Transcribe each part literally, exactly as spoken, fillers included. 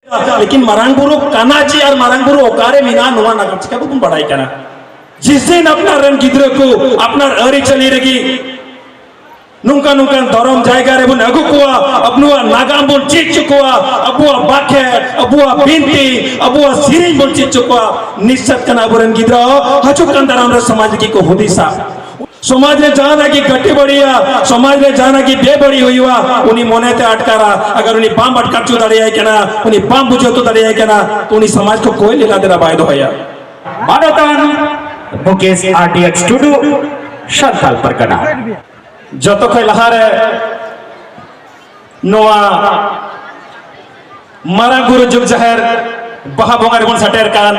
ᱞᱮᱠᱤᱱ ᱢᱟᱨᱟᱝ ᱵᱩᱨᱩ ᱠᱟᱱᱟ ᱪᱮ ᱟᱨ ᱢᱟᱨᱟᱝ ᱵᱩᱨᱩ ᱚᱠᱟᱨᱮ ᱢᱮᱱᱟᱜᱼᱟ, ᱱᱚᱣᱟ ᱱᱟᱜᱟᱢ ᱪᱤᱠᱟ ᱵᱟᱵᱚᱱ ᱵᱟᱲᱟᱭ ᱠᱟᱱᱟ? ᱡᱤᱥ ᱫᱤᱱ ᱟᱯᱱᱟᱨ ᱨᱮᱱ ᱜᱤᱫᱽᱨᱟᱹ ᱠᱚ ᱟᱯᱱᱟᱨ ᱟᱹᱨᱤᱪᱟᱹᱞᱤ ᱨᱮᱜᱮ ᱱᱚᱝᱠᱟ ᱱᱚᱝᱠᱟᱱ ᱫᱷᱚᱨᱚᱢ ᱡᱟᱭᱜᱟ ᱨᱮᱵᱚᱱ ᱟᱹᱜᱩ ᱠᱚᱣᱟ, ᱟᱵᱚᱣᱟᱜ ᱱᱟᱜᱟᱢ ᱵᱚᱱ ᱪᱮᱫ ᱦᱚᱪᱚ ᱠᱚᱣᱟ, ᱟᱵᱚᱣᱟᱜ ᱵᱟᱠᱷᱮᱲ, ᱟᱵᱚᱣᱟᱜ ᱵᱤᱱᱛᱤ, ᱟᱵᱚᱣᱟᱜ ᱥᱮᱨᱮᱧ ᱵᱚᱱ ᱪᱮᱫ ᱦᱚᱪᱚ ᱠᱚᱣᱟ, ᱱᱤᱥᱪᱤᱛ ᱠᱟᱱᱟ ᱟᱵᱚᱨᱮᱱ ᱜᱤᱫᱽᱨᱟᱹ ᱦᱤᱡᱩᱜ ᱠᱟᱱ ᱫᱟᱨᱟᱢ ᱨᱮ ᱥᱚᱢᱟᱡᱽ ᱞᱟᱹᱜᱤᱫ ᱠᱚ ᱦᱩᱫᱤᱥᱟ᱾ ᱥᱚᱢᱟᱡᱽ ᱨᱮ ᱡᱟᱦᱟᱱᱟᱜ ᱜᱮ ᱜᱟᱹᱴᱤ ᱵᱟᱹᱲᱤᱭᱟ, ᱥᱚᱢᱟᱡᱽ ᱨᱮ ᱡᱟᱦᱟᱱᱟᱜ ᱜᱮ ᱵᱮᱵᱟᱹᱲᱤ ᱦᱩᱭᱩᱜᱼᱟ, ᱩᱱᱤ ᱢᱚᱱᱮᱛᱮ ᱟᱴᱠᱟᱨᱟ᱾ ᱟᱜᱟᱨ ᱩᱱᱤ ᱵᱟᱢ ᱟᱴᱠᱟᱨ ᱦᱚᱪᱚ ᱫᱟᱲᱮᱭᱟᱭ ᱠᱟᱱᱟ, ᱩᱱᱤ ᱵᱟᱢ ᱵᱩᱡᱷᱟᱹᱣ ᱦᱚᱪᱚ ᱫᱟᱲᱮᱭᱟᱭ ᱠᱟᱱᱟ, ᱛᱚ ᱩᱱᱤ ᱥᱚᱢᱟᱡᱽ ᱠᱚ ᱠᱚᱭ ᱞᱮᱠᱟ ᱫᱮᱨᱟ ᱵᱟᱭ ᱫᱚᱦᱚᱭᱟ᱾ ᱢᱟᱱᱚᱛᱟᱱ ᱢᱩᱠᱮᱥ ᱟᱨ ᱰᱤ ᱮᱠᱥ ᱴᱩᱰᱩ, ᱥᱟᱱᱛᱟᱞ ᱯᱟᱨᱜᱟᱱᱟ᱾ ᱡᱚᱛᱚ ᱠᱷᱚᱱ ᱞᱟᱦᱟᱨᱮ ᱱᱚᱣᱟ ᱢᱟᱨᱟᱝ ᱵᱩᱨᱩ ᱡᱩᱜᱽ ᱡᱟᱦᱮᱨ ᱵᱟᱦᱟ ᱵᱚᱸᱜᱟ ᱨᱮᱵᱚᱱ ᱥᱮᱴᱮᱨ ᱠᱟᱱ,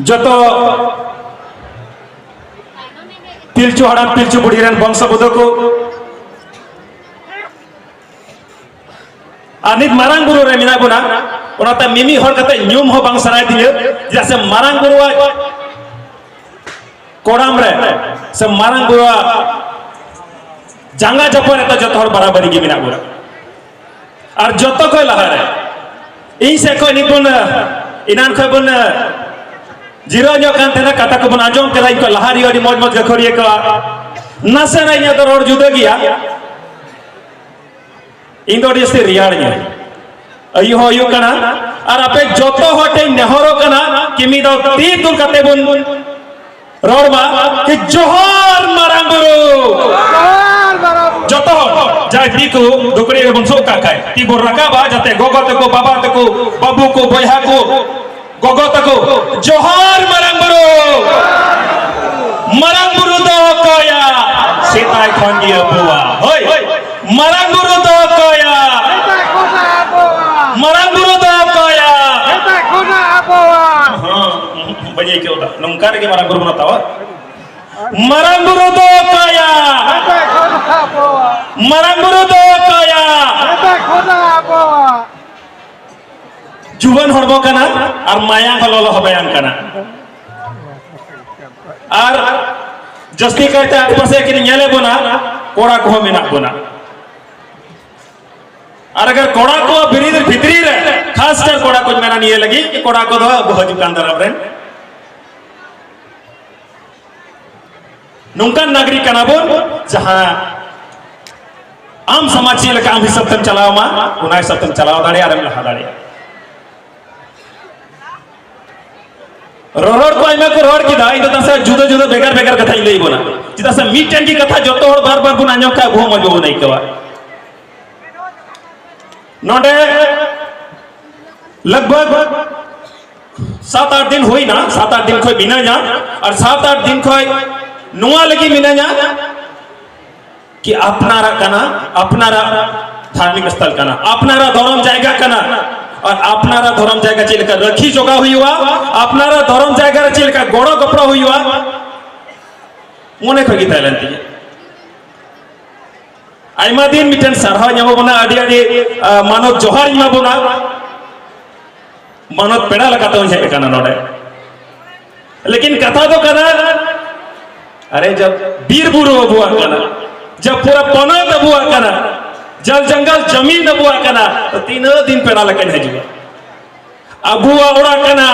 ᱡᱚᱛᱚ ᱯᱤᱞᱪᱩ ᱦᱟᱲᱟᱢ ᱯᱤᱞᱪᱩ ᱵᱩᱲᱦᱤ ᱨᱮᱱ ᱵᱚᱝᱥᱚ ᱵᱩᱫᱷᱩ ᱠᱚ, ᱟᱨ ᱱᱤᱛ ᱢᱟᱨᱟᱝ ᱵᱩᱨᱩ ᱨᱮ ᱢᱮᱱᱟᱜ ᱵᱚᱱᱟ, ᱚᱱᱟᱛᱮ ᱢᱤᱢᱤᱫ ᱦᱚᱲ ᱠᱟᱛᱮ ᱧᱩᱢ ᱦᱚᱸ ᱵᱟᱝ ᱥᱟᱱᱟᱭᱮᱫᱤᱧᱟ, ᱪᱮᱫᱟᱜ ᱥᱮ ᱢᱟᱨᱟᱝ ᱵᱩᱨᱩᱣᱟᱜ ᱠᱚᱲᱟᱢ ᱨᱮ ᱥᱮ ᱢᱟᱨᱟᱝ ᱵᱩᱨᱩᱣᱟᱜ ᱡᱟᱸᱜᱟ ᱡᱟᱯᱟᱜ ᱨᱮ ᱫᱚ ᱡᱚᱛᱚ ᱦᱚᱲ ᱵᱟᱨᱟᱵᱟᱨᱤ ᱜᱮ ᱢᱮᱱᱟᱜ ᱵᱚᱱᱟ᱾ ᱟᱨ ᱡᱚᱛᱚ ᱠᱷᱚᱱ ᱞᱟᱦᱟᱨᱮ ᱤᱧ ᱥᱮᱫ ᱠᱷᱚᱱ ᱱᱤᱛ ᱵᱚᱱ, ᱮᱱᱟᱱ ᱠᱷᱚᱱ ᱵᱚᱱ ᱡᱤᱨᱟᱹᱣ ᱧᱚᱜ ᱠᱟᱱ ᱛᱟᱦᱮᱱᱟ, ᱠᱟᱛᱷᱟ ᱠᱚᱵᱚᱱ ᱟᱸᱡᱚᱢ ᱠᱮᱫᱟ, ᱤᱧ ᱠᱷᱚᱱ ᱞᱟᱦᱟ ᱨᱮ ᱟᱹᱰᱤ ᱢᱚᱡᱽ ᱢᱚᱡᱽ ᱜᱟᱹᱠᱷᱩᱲᱤᱭᱟᱹ ᱠᱚᱣᱟᱜ᱾ ᱱᱟᱥᱮᱱᱟᱜ ᱤᱧᱟᱹᱜ ᱫᱚ ᱨᱚᱲ ᱡᱩᱫᱟᱹ ᱜᱮᱭᱟ, ᱤᱧ ᱫᱚ ᱟᱹᱰᱤ ᱡᱟᱹᱥᱛᱤ ᱨᱮᱭᱟᱲ ᱤᱧᱟᱹ᱾ ᱟᱹᱭᱩᱵ ᱦᱚᱸ ᱟᱹᱭᱩᱵ ᱠᱟᱱᱟ, ᱟᱨ ᱟᱯᱮ ᱡᱚᱛᱚ ᱦᱚᱲ ᱴᱷᱮᱱ ᱱᱮᱦᱚᱨᱚᱜ ᱠᱟᱱᱟ, ᱠᱤ ᱢᱤᱫ ᱫᱷᱟᱣ ᱛᱤ ᱛᱩᱞ ᱠᱟᱛᱮ ᱵᱚᱱ ᱨᱚᱲ ᱢᱟ, ᱠᱤ ᱡᱚᱦᱟᱨ ᱢᱟᱨᱟᱝ ᱵᱩᱨᱩ᱾ ᱡᱚᱦᱟᱨ ᱢᱟᱨᱟᱝ ᱵᱩᱨᱩ᱾ ᱡᱚᱛᱚ ᱦᱚᱲ ᱡᱟᱦᱟᱸᱭ ᱛᱤ ᱠᱚ ᱫᱩᱠᱲᱤ ᱨᱮᱵᱚᱱ ᱥᱩᱜ ᱠᱟᱜ ᱠᱷᱟᱡ, ᱛᱤ ᱵᱚᱱ ᱨᱟᱠᱟᱵᱟ, ᱡᱟᱛᱮ ᱜᱚᱜᱚ ᱛᱟᱠᱚ, ᱵᱟᱵᱟ ᱛᱟᱠᱚ, ᱵᱟᱹᱵᱩ ᱠᱚ, ᱵᱚᱭᱦᱟ ᱠᱚ, ᱜᱚᱜᱚ ᱛᱟᱠᱚ, ᱡᱚᱦᱟᱨ ᱢᱟᱨᱟᱝ ᱵᱩᱨᱩ᱾ ᱢᱟᱨᱟᱝ ᱵᱩᱨᱩ ᱫᱚ ᱚᱠᱚᱭᱟ? ᱥᱮᱫᱟᱭ ᱠᱷᱚᱱ ᱜᱮ ᱟᱵᱚᱣᱟᱜ᱾ ᱦᱳᱭ, ᱢᱟᱨᱟᱝ ᱵᱩᱨᱩ ᱫᱚ ᱚᱠᱚᱭᱟ? ᱢᱟᱨᱟᱝ ᱵᱩᱨᱩ ᱫᱚ ᱚᱠᱚᱭᱟ? ᱦᱚᱸ, ᱵᱟᱹᱧ ᱟᱹᱭᱠᱟᱹᱣ ᱫᱟ᱾ ᱱᱚᱝᱠᱟ ᱨᱮᱜᱮ ᱢᱟᱨᱟᱝ ᱵᱩᱨᱩ ᱵᱚᱱ ᱦᱟᱛᱟᱣᱟ᱾ ᱢᱟᱨᱟᱝ ᱵᱩᱨᱩ ᱫᱚ ᱚᱠᱚᱭᱟ? ᱢᱟᱨᱟᱝ ᱵᱩᱨᱩ ᱫᱚ ᱚᱠᱚᱭᱟ? ᱡᱩᱣᱟᱹᱱ ᱦᱚᱲᱢᱚ ᱠᱟᱱᱟ ᱟᱨ ᱢᱟᱭᱟᱝ ᱦᱚᱸ ᱞᱚᱞᱚ ᱦᱚᱵᱮᱭᱟᱝ ᱠᱟᱱᱟ᱾ ᱟᱨ ᱡᱟᱹᱥᱛᱤ ᱠᱟᱭᱛᱮ ᱟᱰᱮᱯᱟᱥᱮ ᱠᱤᱱ ᱧᱮᱞᱮᱫ ᱵᱚᱱᱟ, ᱠᱚᱲᱟ ᱠᱚᱦᱚᱸ ᱢᱮᱱᱟᱜ ᱵᱚᱱᱟ᱾ ᱟᱨ ᱟᱜᱟᱨ ᱠᱚᱲᱟ ᱠᱚ ᱵᱤᱨᱤᱫ ᱵᱷᱤᱛᱨᱤ ᱨᱮ, ᱠᱷᱟᱥ ᱠᱟᱨ ᱠᱚᱲᱟ ᱠᱚᱧ ᱢᱮᱱᱟ ᱱᱤᱭᱟᱹ ᱞᱟᱹᱜᱤᱫ, ᱠᱚᱲᱟ ᱠᱚᱫᱚ ᱟᱵᱚ ᱦᱤᱡᱩᱜ ᱠᱟᱱ ᱫᱟᱨᱟᱢ ᱨᱮᱱ ᱱᱚᱝᱠᱟᱱ ᱱᱟᱜᱚᱨᱤᱠ ᱠᱟᱱᱟ ᱵᱚᱱ, ᱡᱟᱦᱟᱸ ᱟᱢ ᱥᱚᱢᱟᱡᱽ ᱪᱮᱫ ᱞᱮᱠᱟ ᱟᱢ ᱦᱤᱥᱟᱹᱵ ᱛᱮᱢ ᱪᱟᱞᱟᱣ ᱢᱟ, ᱚᱱᱟ ᱦᱤᱥᱟᱹᱵ ᱛᱮᱢ ᱪᱟᱞᱟᱣ ᱫᱟᱲᱮᱭᱟᱜᱼᱟ ᱟᱨᱮᱢ ᱞᱟᱦᱟ ᱫᱟᱲᱮᱭᱟᱜᱼᱟ᱾ ᱨᱚᱨᱚᱲ ᱠᱚ ᱟᱭᱢᱟ ᱠᱚ ᱨᱚᱲ ᱠᱮᱫᱟ, ᱤᱧ ᱫᱚ ᱛᱟᱥᱮ ᱡᱩᱫᱟᱹ ᱡᱩᱫᱟᱹ ᱵᱷᱮᱜᱟᱨ ᱵᱷᱮᱜᱟᱨ ᱠᱟᱛᱷᱟᱧ ᱞᱟᱹᱭ ᱵᱚᱱᱟ᱾ ᱪᱮᱫᱟᱜ ᱥᱮ ᱢᱤᱫᱴᱮᱱ ᱜᱮ ᱠᱟᱛᱷᱟ ᱡᱚᱛᱚ ᱦᱚᱲ ᱵᱟᱨ ᱵᱟᱨ ᱵᱚᱱ ᱟᱸᱡᱚᱢ ᱠᱷᱟᱱ ᱟᱵᱚ ᱦᱚᱸ ᱢᱚᱡᱽ ᱵᱟᱵᱚᱱ ᱟᱹᱭᱠᱟᱹᱣᱟ᱾ ᱱᱚᱰᱮ ᱞᱟᱜᱽ ᱵᱷᱟᱜᱽ ᱥᱟᱛ ᱟᱴ ᱫᱤᱱ ᱦᱩᱭᱱᱟ, ᱥᱟᱛ ᱟᱴ ᱫᱤᱱ ᱠᱷᱚᱱ ᱢᱤᱱᱟᱹᱧᱟ, ᱟᱨ ᱥᱟᱛ ᱟᱴ ᱫᱤᱱ ᱠᱷᱚᱱ ᱱᱚᱣᱟ ᱞᱟᱹᱜᱤᱫ ᱢᱤᱱᱟᱹᱧᱟ ᱠᱤ ᱟᱯᱱᱟᱨᱟᱜ ᱠᱟᱱᱟ, ᱟᱯᱱᱟᱨᱟᱜ ᱫᱷᱟᱨᱢᱤᱠ ᱥᱛᱷᱚᱞ ᱠᱟᱱᱟ, ᱟᱯᱱᱟᱨᱟᱜ ᱫᱷᱚᱨᱚᱢ ᱡᱟᱭᱜᱟ ᱠᱟᱱᱟ, ᱟᱨ ᱟᱯᱱᱟᱨᱟᱜ ᱫᱷᱚᱨᱚᱢ ᱡᱟᱭᱜᱟ ᱪᱮᱫ ᱞᱮᱠᱟ ᱨᱟᱹᱠᱷᱤ ᱡᱚᱜᱟᱣ ᱦᱩᱭᱩᱜᱼᱟ, ᱟᱯᱱᱟᱨᱟᱜ ᱫᱷᱚᱨᱚᱢ ᱡᱟᱭᱜᱟ ᱨᱮ ᱪᱮᱫ ᱞᱮᱠᱟ ᱜᱚᱲᱚ ᱜᱚᱯᱲᱚ ᱦᱩᱭᱩᱜᱼᱟ, ᱢᱚᱱᱮ ᱠᱷᱚᱱ ᱜᱮ ᱛᱟᱦᱮᱸ ᱞᱮᱱ ᱛᱤᱧᱟᱹ᱾ ᱟᱭᱢᱟ ᱫᱤᱱ ᱢᱤᱫᱴᱮᱱ ᱥᱟᱨᱦᱟᱣ ᱧᱟᱢᱚᱜ ᱠᱟᱱᱟ, ᱟᱹᱰᱤ ᱟᱹᱰᱤ, ᱟ, ᱢᱟᱱᱚᱛ ᱡᱚᱦᱟᱨ ᱤᱧ ᱮᱢᱟ ᱵᱚᱱᱟ᱾ ᱢᱟᱱᱚᱛ ᱯᱮᱲᱟ ᱞᱮᱠᱟᱛᱮ ᱦᱚᱸᱧ ᱦᱮᱡ ᱟᱠᱟᱱᱟ ᱱᱚᱰᱮ᱾ ᱞᱮᱠᱤᱱ ᱠᱟᱛᱷᱟ ᱫᱚ ᱠᱟᱱᱟ, ᱟᱨᱮ ᱡᱟᱵ ᱵᱤᱨ ᱵᱩᱨᱩ ᱟᱵᱚᱣᱟᱜ ᱠᱟᱱᱟ, ᱡᱟᱵ ᱯᱩᱨᱟᱹ ᱯᱚᱱᱚᱛ ᱟᱵᱚᱣᱟᱜ ᱠᱟᱱᱟ, ᱡᱟᱞ ᱡᱚᱝᱜᱚᱞ ᱡᱟᱢᱤᱱ ᱟᱵᱚᱣᱟᱜ ᱠᱟᱱᱟ, ᱛᱚ ᱛᱤᱱᱟᱹᱜ ᱫᱤᱱ ᱯᱮᱲᱟ ᱞᱮᱠᱟᱧ ᱦᱤᱡᱩᱜᱼᱟ? ᱟᱵᱚᱣᱟᱜ ᱚᱲᱟᱜ ᱠᱟᱱᱟ,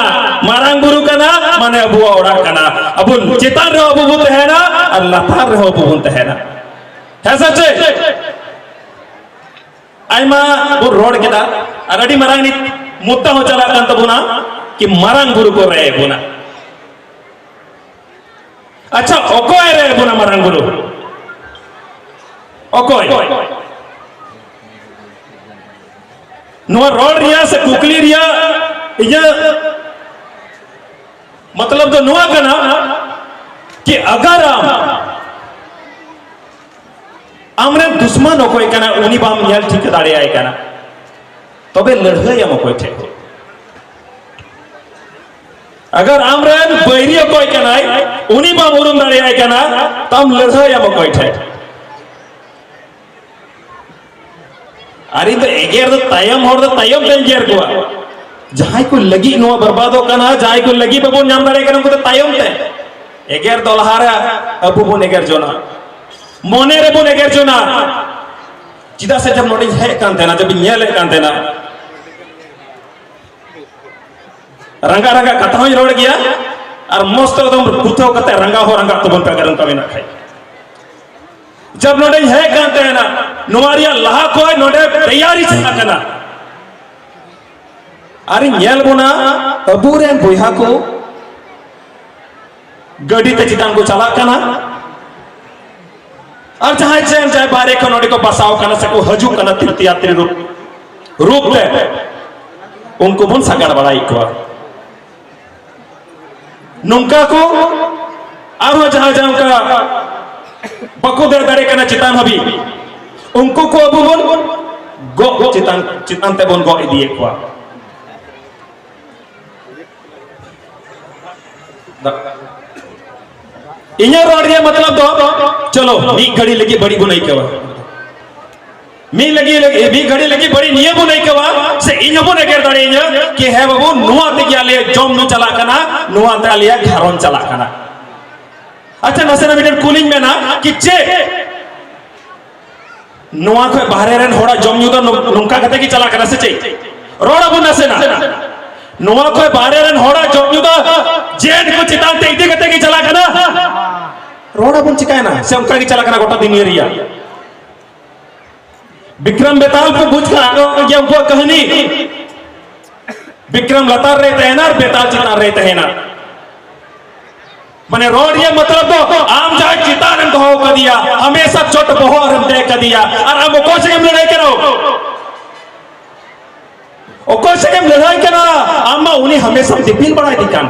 ᱢᱟᱨᱟᱝ ᱵᱩᱨᱩ ᱠᱟᱱᱟ, ᱢᱟᱱᱮ ᱟᱵᱚᱣᱟᱜ ᱚᱲᱟᱜ ᱠᱟᱱᱟ᱾ ᱟᱵᱚ ᱪᱮᱛᱟᱱ ᱨᱮᱦᱚᱸ ᱟᱵᱚ ᱵᱚᱱ ᱛᱟᱦᱮᱱᱟ ᱟᱨ ᱞᱟᱛᱟᱨ ᱨᱮᱦᱚᱸ ᱟᱵᱚ ᱵᱚᱱ ᱛᱟᱦᱮᱱᱟ᱾ ᱦᱮᱸ ᱥᱮ ᱪᱮᱫ? ᱟᱭᱢᱟ ᱵᱚᱱ ᱨᱚᱲ ᱠᱮᱫᱟ, ᱟᱨ ᱟᱹᱰᱤ ᱢᱟᱨᱟᱝ ᱱᱤᱛ ᱢᱩᱫᱽᱫᱟ ᱦᱚᱸ ᱪᱟᱞᱟᱜ ᱠᱟᱱ ᱛᱟᱵᱚᱱᱟ ᱠᱤ ᱢᱟᱨᱟᱝ ᱵᱩᱨᱩ ᱠᱚ ᱨᱮ ᱵᱚᱱᱟ᱾ ᱟᱪᱪᱷᱟ, ᱚᱠᱚᱭ ᱨᱮ ᱵᱚᱱᱟ ᱢᱟᱨᱟᱝ ᱵᱩᱨᱩ? ᱚᱠᱚᱭ? ᱱᱚᱣᱟ ᱨᱚᱲ ᱨᱮᱭᱟᱜ ᱥᱮ ᱠᱩᱠᱞᱤ ᱨᱮᱭᱟᱜ ᱤᱧᱟᱹᱜ ᱢᱚᱛᱞᱚᱵ ᱫᱚ ᱱᱚᱣᱟ ᱠᱟᱱᱟ ᱠᱤ ᱟᱜᱟᱨ ᱟᱢ, ᱟᱢᱨᱮᱱ ᱫᱩᱥᱢᱟᱱ ᱚᱠᱚᱭ ᱠᱟᱱᱟ ᱩᱱᱤ ᱵᱟᱢ ᱧᱮᱞ ᱴᱷᱤᱠ ᱫᱟᱲᱮᱭᱟᱭ ᱠᱟᱱᱟ, ᱛᱚᱵᱮ ᱞᱟᱹᱲᱦᱟᱹᱭᱟᱢ ᱚᱠᱚᱭ ᱴᱷᱮᱱ? ᱟᱜᱟᱨ ᱟᱢᱨᱮᱱ ᱵᱟᱹᱭᱨᱤ ᱚᱠᱚᱭ ᱠᱟᱱᱟᱭ ᱩᱱᱤ ᱵᱟᱢ ᱩᱨᱩᱢ ᱫᱟᱲᱮᱭᱟᱭ ᱠᱟᱱᱟ, ᱛᱟᱢ ᱞᱟᱹᱲᱦᱟᱹᱭᱟᱢ ᱚᱠᱚᱭ ᱴᱷᱮᱱ? ᱟᱨ ᱤᱧ ᱫᱚ ᱮᱜᱮᱨ ᱫᱚ ᱛᱟᱭᱚᱢ ᱦᱚᱲ ᱫᱚ ᱛᱟᱭᱚᱢ ᱛᱮᱧ ᱮᱜᱮᱨ ᱠᱚᱣᱟ᱾ ᱡᱟᱦᱟᱸᱭ ᱠᱚ ᱞᱟᱹᱜᱤᱫ ᱱᱚᱣᱟ ᱵᱚᱨᱵᱟᱫᱚᱜ ᱠᱟᱱᱟ, ᱡᱟᱦᱟᱸᱭ ᱠᱚ ᱞᱟᱹᱜᱤᱫ ᱵᱟᱵᱚᱱ ᱧᱟᱢ ᱫᱟᱲᱮᱭᱟᱜ ᱠᱟᱱᱟ, ᱩᱱᱠᱩ ᱫᱚ ᱛᱟᱭᱚᱢ ᱛᱮ᱾ ᱮᱜᱮᱨ ᱫᱚ ᱞᱟᱦᱟ ᱨᱮ ᱟᱵᱚ ᱵᱚᱱ ᱮᱜᱮᱨ ᱡᱚᱱᱟ, ᱢᱚᱱᱮ ᱨᱮᱵᱚᱱ ᱮᱜᱮᱨ ᱡᱚᱱᱟ᱾ ᱪᱮᱫᱟᱜ ᱥᱮ ᱡᱚᱵ ᱱᱚᱰᱮᱧ ᱦᱮᱡ ᱠᱟᱱ ᱛᱟᱦᱮᱱᱟ, ᱡᱚᱵ ᱤᱧ ᱧᱮᱞᱮᱫ ᱠᱟᱱ ᱛᱟᱦᱮᱱᱟ, ᱨᱟᱸᱜᱟ ᱨᱟᱸᱜᱟ ᱠᱟᱛᱷᱟ ᱦᱚᱸᱧ ᱨᱚᱲ ᱜᱮᱭᱟ, ᱟᱨ ᱢᱚᱡᱽ ᱛᱮ ᱮᱠᱫᱚᱢ ᱜᱩᱛᱷᱟᱹᱣ ᱠᱟᱛᱮ ᱨᱟᱸᱜᱟ ᱦᱚᱸ ᱨᱟᱸᱜᱟ ᱛᱟᱵᱚᱱ ᱯᱮ ᱟᱜᱟᱨ ᱚᱱᱠᱟ ᱢᱮᱱᱟᱜ ᱠᱷᱟᱡ᱾ ᱡᱚᱵ ᱱᱚᱰᱮᱧ ᱦᱮᱡ ᱠᱟᱱ ᱛᱟᱦᱮᱱᱟ, ᱱᱚᱣᱟ ᱨᱮᱭᱟᱜ ᱞᱟᱦᱟ ᱠᱷᱚᱡ ᱱᱚᱰᱮ ᱛᱮᱭᱟᱨᱤ ᱪᱟᱞᱟᱜ ᱠᱟᱱᱟ᱾ ᱟᱨᱤᱧ ᱧᱮᱞ ᱵᱚᱱᱟ ᱟᱵᱚᱨᱮᱱ ᱵᱚᱭᱦᱟ ᱠᱚ ᱜᱟᱹᱰᱤ ᱛᱮ ᱪᱮᱛᱟᱱ ᱠᱚ ᱪᱟᱞᱟᱜ ᱠᱟᱱᱟ, ᱟᱨ ᱡᱟᱦᱟᱸᱭ ᱪᱮ ᱡᱟᱦᱟᱸᱭ ᱵᱟᱦᱨᱮ ᱠᱷᱚᱱ ᱱᱚᱰᱮ ᱠᱚ ᱵᱟᱥᱟᱣ ᱠᱟᱱᱟ ᱥᱮ ᱠᱚ ᱦᱤᱡᱩᱜ ᱠᱟᱱᱟ ᱛᱤᱨᱛᱷᱚ ᱭᱟᱛᱨᱤ ᱨᱩᱯ, ᱨᱩᱯ ᱛᱮ, ᱩᱱᱠᱩ ᱵᱚᱱ ᱥᱟᱜᱟᱲ ᱵᱟᱲᱟᱭᱮᱫ ᱠᱚᱣᱟ᱾ ᱱᱚᱝᱠᱟ ᱠᱚ ᱟᱨᱦᱚᱸ ᱡᱟᱦᱟᱸ ᱡᱟᱦᱟᱸ ᱚᱱᱠᱟ ᱵᱟᱠᱚ ᱫᱮᱡ ᱫᱟᱲᱮ ᱠᱟᱱᱟ ᱪᱮᱛᱟᱱ ᱦᱟᱹᱵᱤᱡ, ᱩᱱᱠᱩ ᱠᱚ ᱟᱵᱚ ᱵᱚᱱ ᱜᱚᱜ ᱪᱮᱛᱟᱱ, ᱪᱮᱛᱟᱱ ᱛᱮᱵᱚᱱ ᱜᱚᱜ ᱤᱫᱤᱭᱮᱫ ᱠᱚᱣᱟ᱾ ᱤᱧᱟᱹᱜ ᱨᱚᱲ ᱨᱮᱭᱟᱜ ᱢᱚᱛᱞᱚᱵ ᱫᱚ, ᱪᱚᱞᱚ, ᱢᱤᱫ ᱜᱷᱟᱹᱲᱤ ᱞᱟᱹᱜᱤᱫ ᱵᱟᱹᱲᱤᱡ ᱵᱚᱱ ᱟᱹᱭᱠᱟᱹᱣᱟ, ᱢᱤᱫ ᱞᱟᱹᱜᱤᱫ, ᱞᱟᱹᱜᱤᱫ, ᱢᱤᱫ ᱜᱷᱟᱹᱲᱤ ᱞᱟᱹᱜᱤᱫ ᱵᱟᱹᱲᱤᱡ ᱱᱤᱭᱟᱹ ᱵᱚᱱ ᱟᱹᱭᱠᱟᱹᱣᱟ, ᱥᱮ ᱤᱧ ᱦᱚᱸᱵᱚᱱ ᱮᱜᱮᱨ ᱫᱟᱲᱮᱭᱟᱹᱧᱟ ᱠᱤ, "ᱦᱮᱸ ᱵᱟᱹᱵᱩ, ᱱᱚᱣᱟ ᱛᱮᱜᱮ ᱟᱞᱮᱭᱟᱜ ᱡᱚᱢ ᱧᱩ ᱪᱟᱞᱟᱜ ᱠᱟᱱᱟ, ᱱᱚᱣᱟ ᱛᱮ ᱟᱞᱮᱭᱟᱜ ᱜᱷᱟᱨᱚᱸᱡᱽ ᱪᱟᱞᱟᱜ ᱠᱟᱱᱟ᱾" ᱟᱪᱪᱷᱟ, ᱱᱟᱥᱮᱱᱟᱜ ᱢᱤᱫᱴᱮᱱ ᱠᱩᱞᱤᱧ ᱢᱮᱱᱟ ᱠᱤ, ᱪᱮᱫ ᱱᱚᱣᱟ ᱠᱷᱚᱱ ᱵᱟᱦᱨᱮ ᱨᱮᱱ ᱦᱚᱲᱟᱜ ᱡᱚᱢ ᱧᱩ ᱫᱚ ᱱᱚ-, ᱱᱚᱝᱠᱟ ᱠᱟᱛᱮ ᱜᱮ ᱪᱟᱞᱟᱜ ᱠᱟᱱᱟ ᱥᱮ ᱪᱮᱫ? ᱨᱚᱲ ᱟᱵᱚᱱ ᱱᱟᱥᱮᱱᱟᱜ᱾ ᱱᱚᱣᱟ ᱠᱷᱚᱱ ᱵᱟᱦᱨᱮ ᱨᱮᱱ ᱦᱚᱲᱟᱜ ᱡᱚᱢ ᱧᱩ ᱫᱚ ᱡᱮᱴ ᱠᱚ ᱪᱮᱛᱟᱱ ᱛᱮ ᱤᱫᱤ ᱠᱟᱛᱮ ᱜᱮ ᱪᱟᱞᱟᱜ ᱠᱟᱱᱟ? ᱨᱚᱲ ᱟᱵᱚᱱ ᱪᱤᱠᱟᱭᱱᱟ? ᱥᱮ ᱚᱱᱠᱟ ᱜᱮ ᱪᱟᱞᱟᱜ ᱠᱟᱱᱟ ᱜᱚᱴᱟ ᱫᱩᱱᱤᱭᱟᱹ ᱨᱮᱭᱟᱜ? ᱵᱤᱠᱨᱚᱢ ᱵᱮᱛᱟᱞ ᱠᱚ ᱵᱩᱡᱽ ᱠᱟᱜ ᱜᱮᱭᱟ ᱩᱱᱠᱩᱣᱟᱜ ᱠᱟᱹᱦᱱᱤ᱾ ᱵᱤᱠᱨᱚᱢ ᱞᱟᱛᱟᱨ ᱨᱮ ᱛᱟᱦᱮᱱᱟ ᱟᱨ ᱵᱮᱛᱟᱞ ᱪᱮᱛᱟᱱ ᱨᱮ ᱛᱟᱦᱮᱱᱟ᱾ ᱢᱟᱱᱮ ᱨᱚᱲ ᱨᱮᱭᱟᱜ ᱢᱚᱛᱞᱚᱵ ᱫᱚ ᱟᱢ ᱡᱟᱦᱟᱸᱭ ᱪᱮᱛᱟᱱ ᱨᱮᱢ ᱫᱚᱦᱚ ᱠᱟᱫᱮᱭᱟ, ᱦᱟᱢᱮᱥᱟ ᱪᱚᱴ ᱵᱚᱦᱚᱜ ᱨᱮᱢ ᱫᱮᱡ ᱠᱟᱫᱮᱭᱟ, ᱟᱨ ᱟᱢ ᱚᱠᱚᱭ ᱥᱮᱫ ᱮᱢ ᱞᱟᱹᱲᱦᱟᱹᱭ ᱠᱟᱱᱟ? ᱚᱠᱚᱭ ᱥᱮᱫ ᱮᱢ ᱞᱟᱹᱲᱦᱟᱹᱭ ᱠᱟᱱᱟ? ᱟᱢ ᱢᱟ ᱩᱱᱤ ᱦᱟᱢᱮᱥᱟᱢ ᱫᱤᱯᱤᱞ ᱵᱟᱲᱟᱭᱮᱫᱮ ᱠᱟᱱ᱾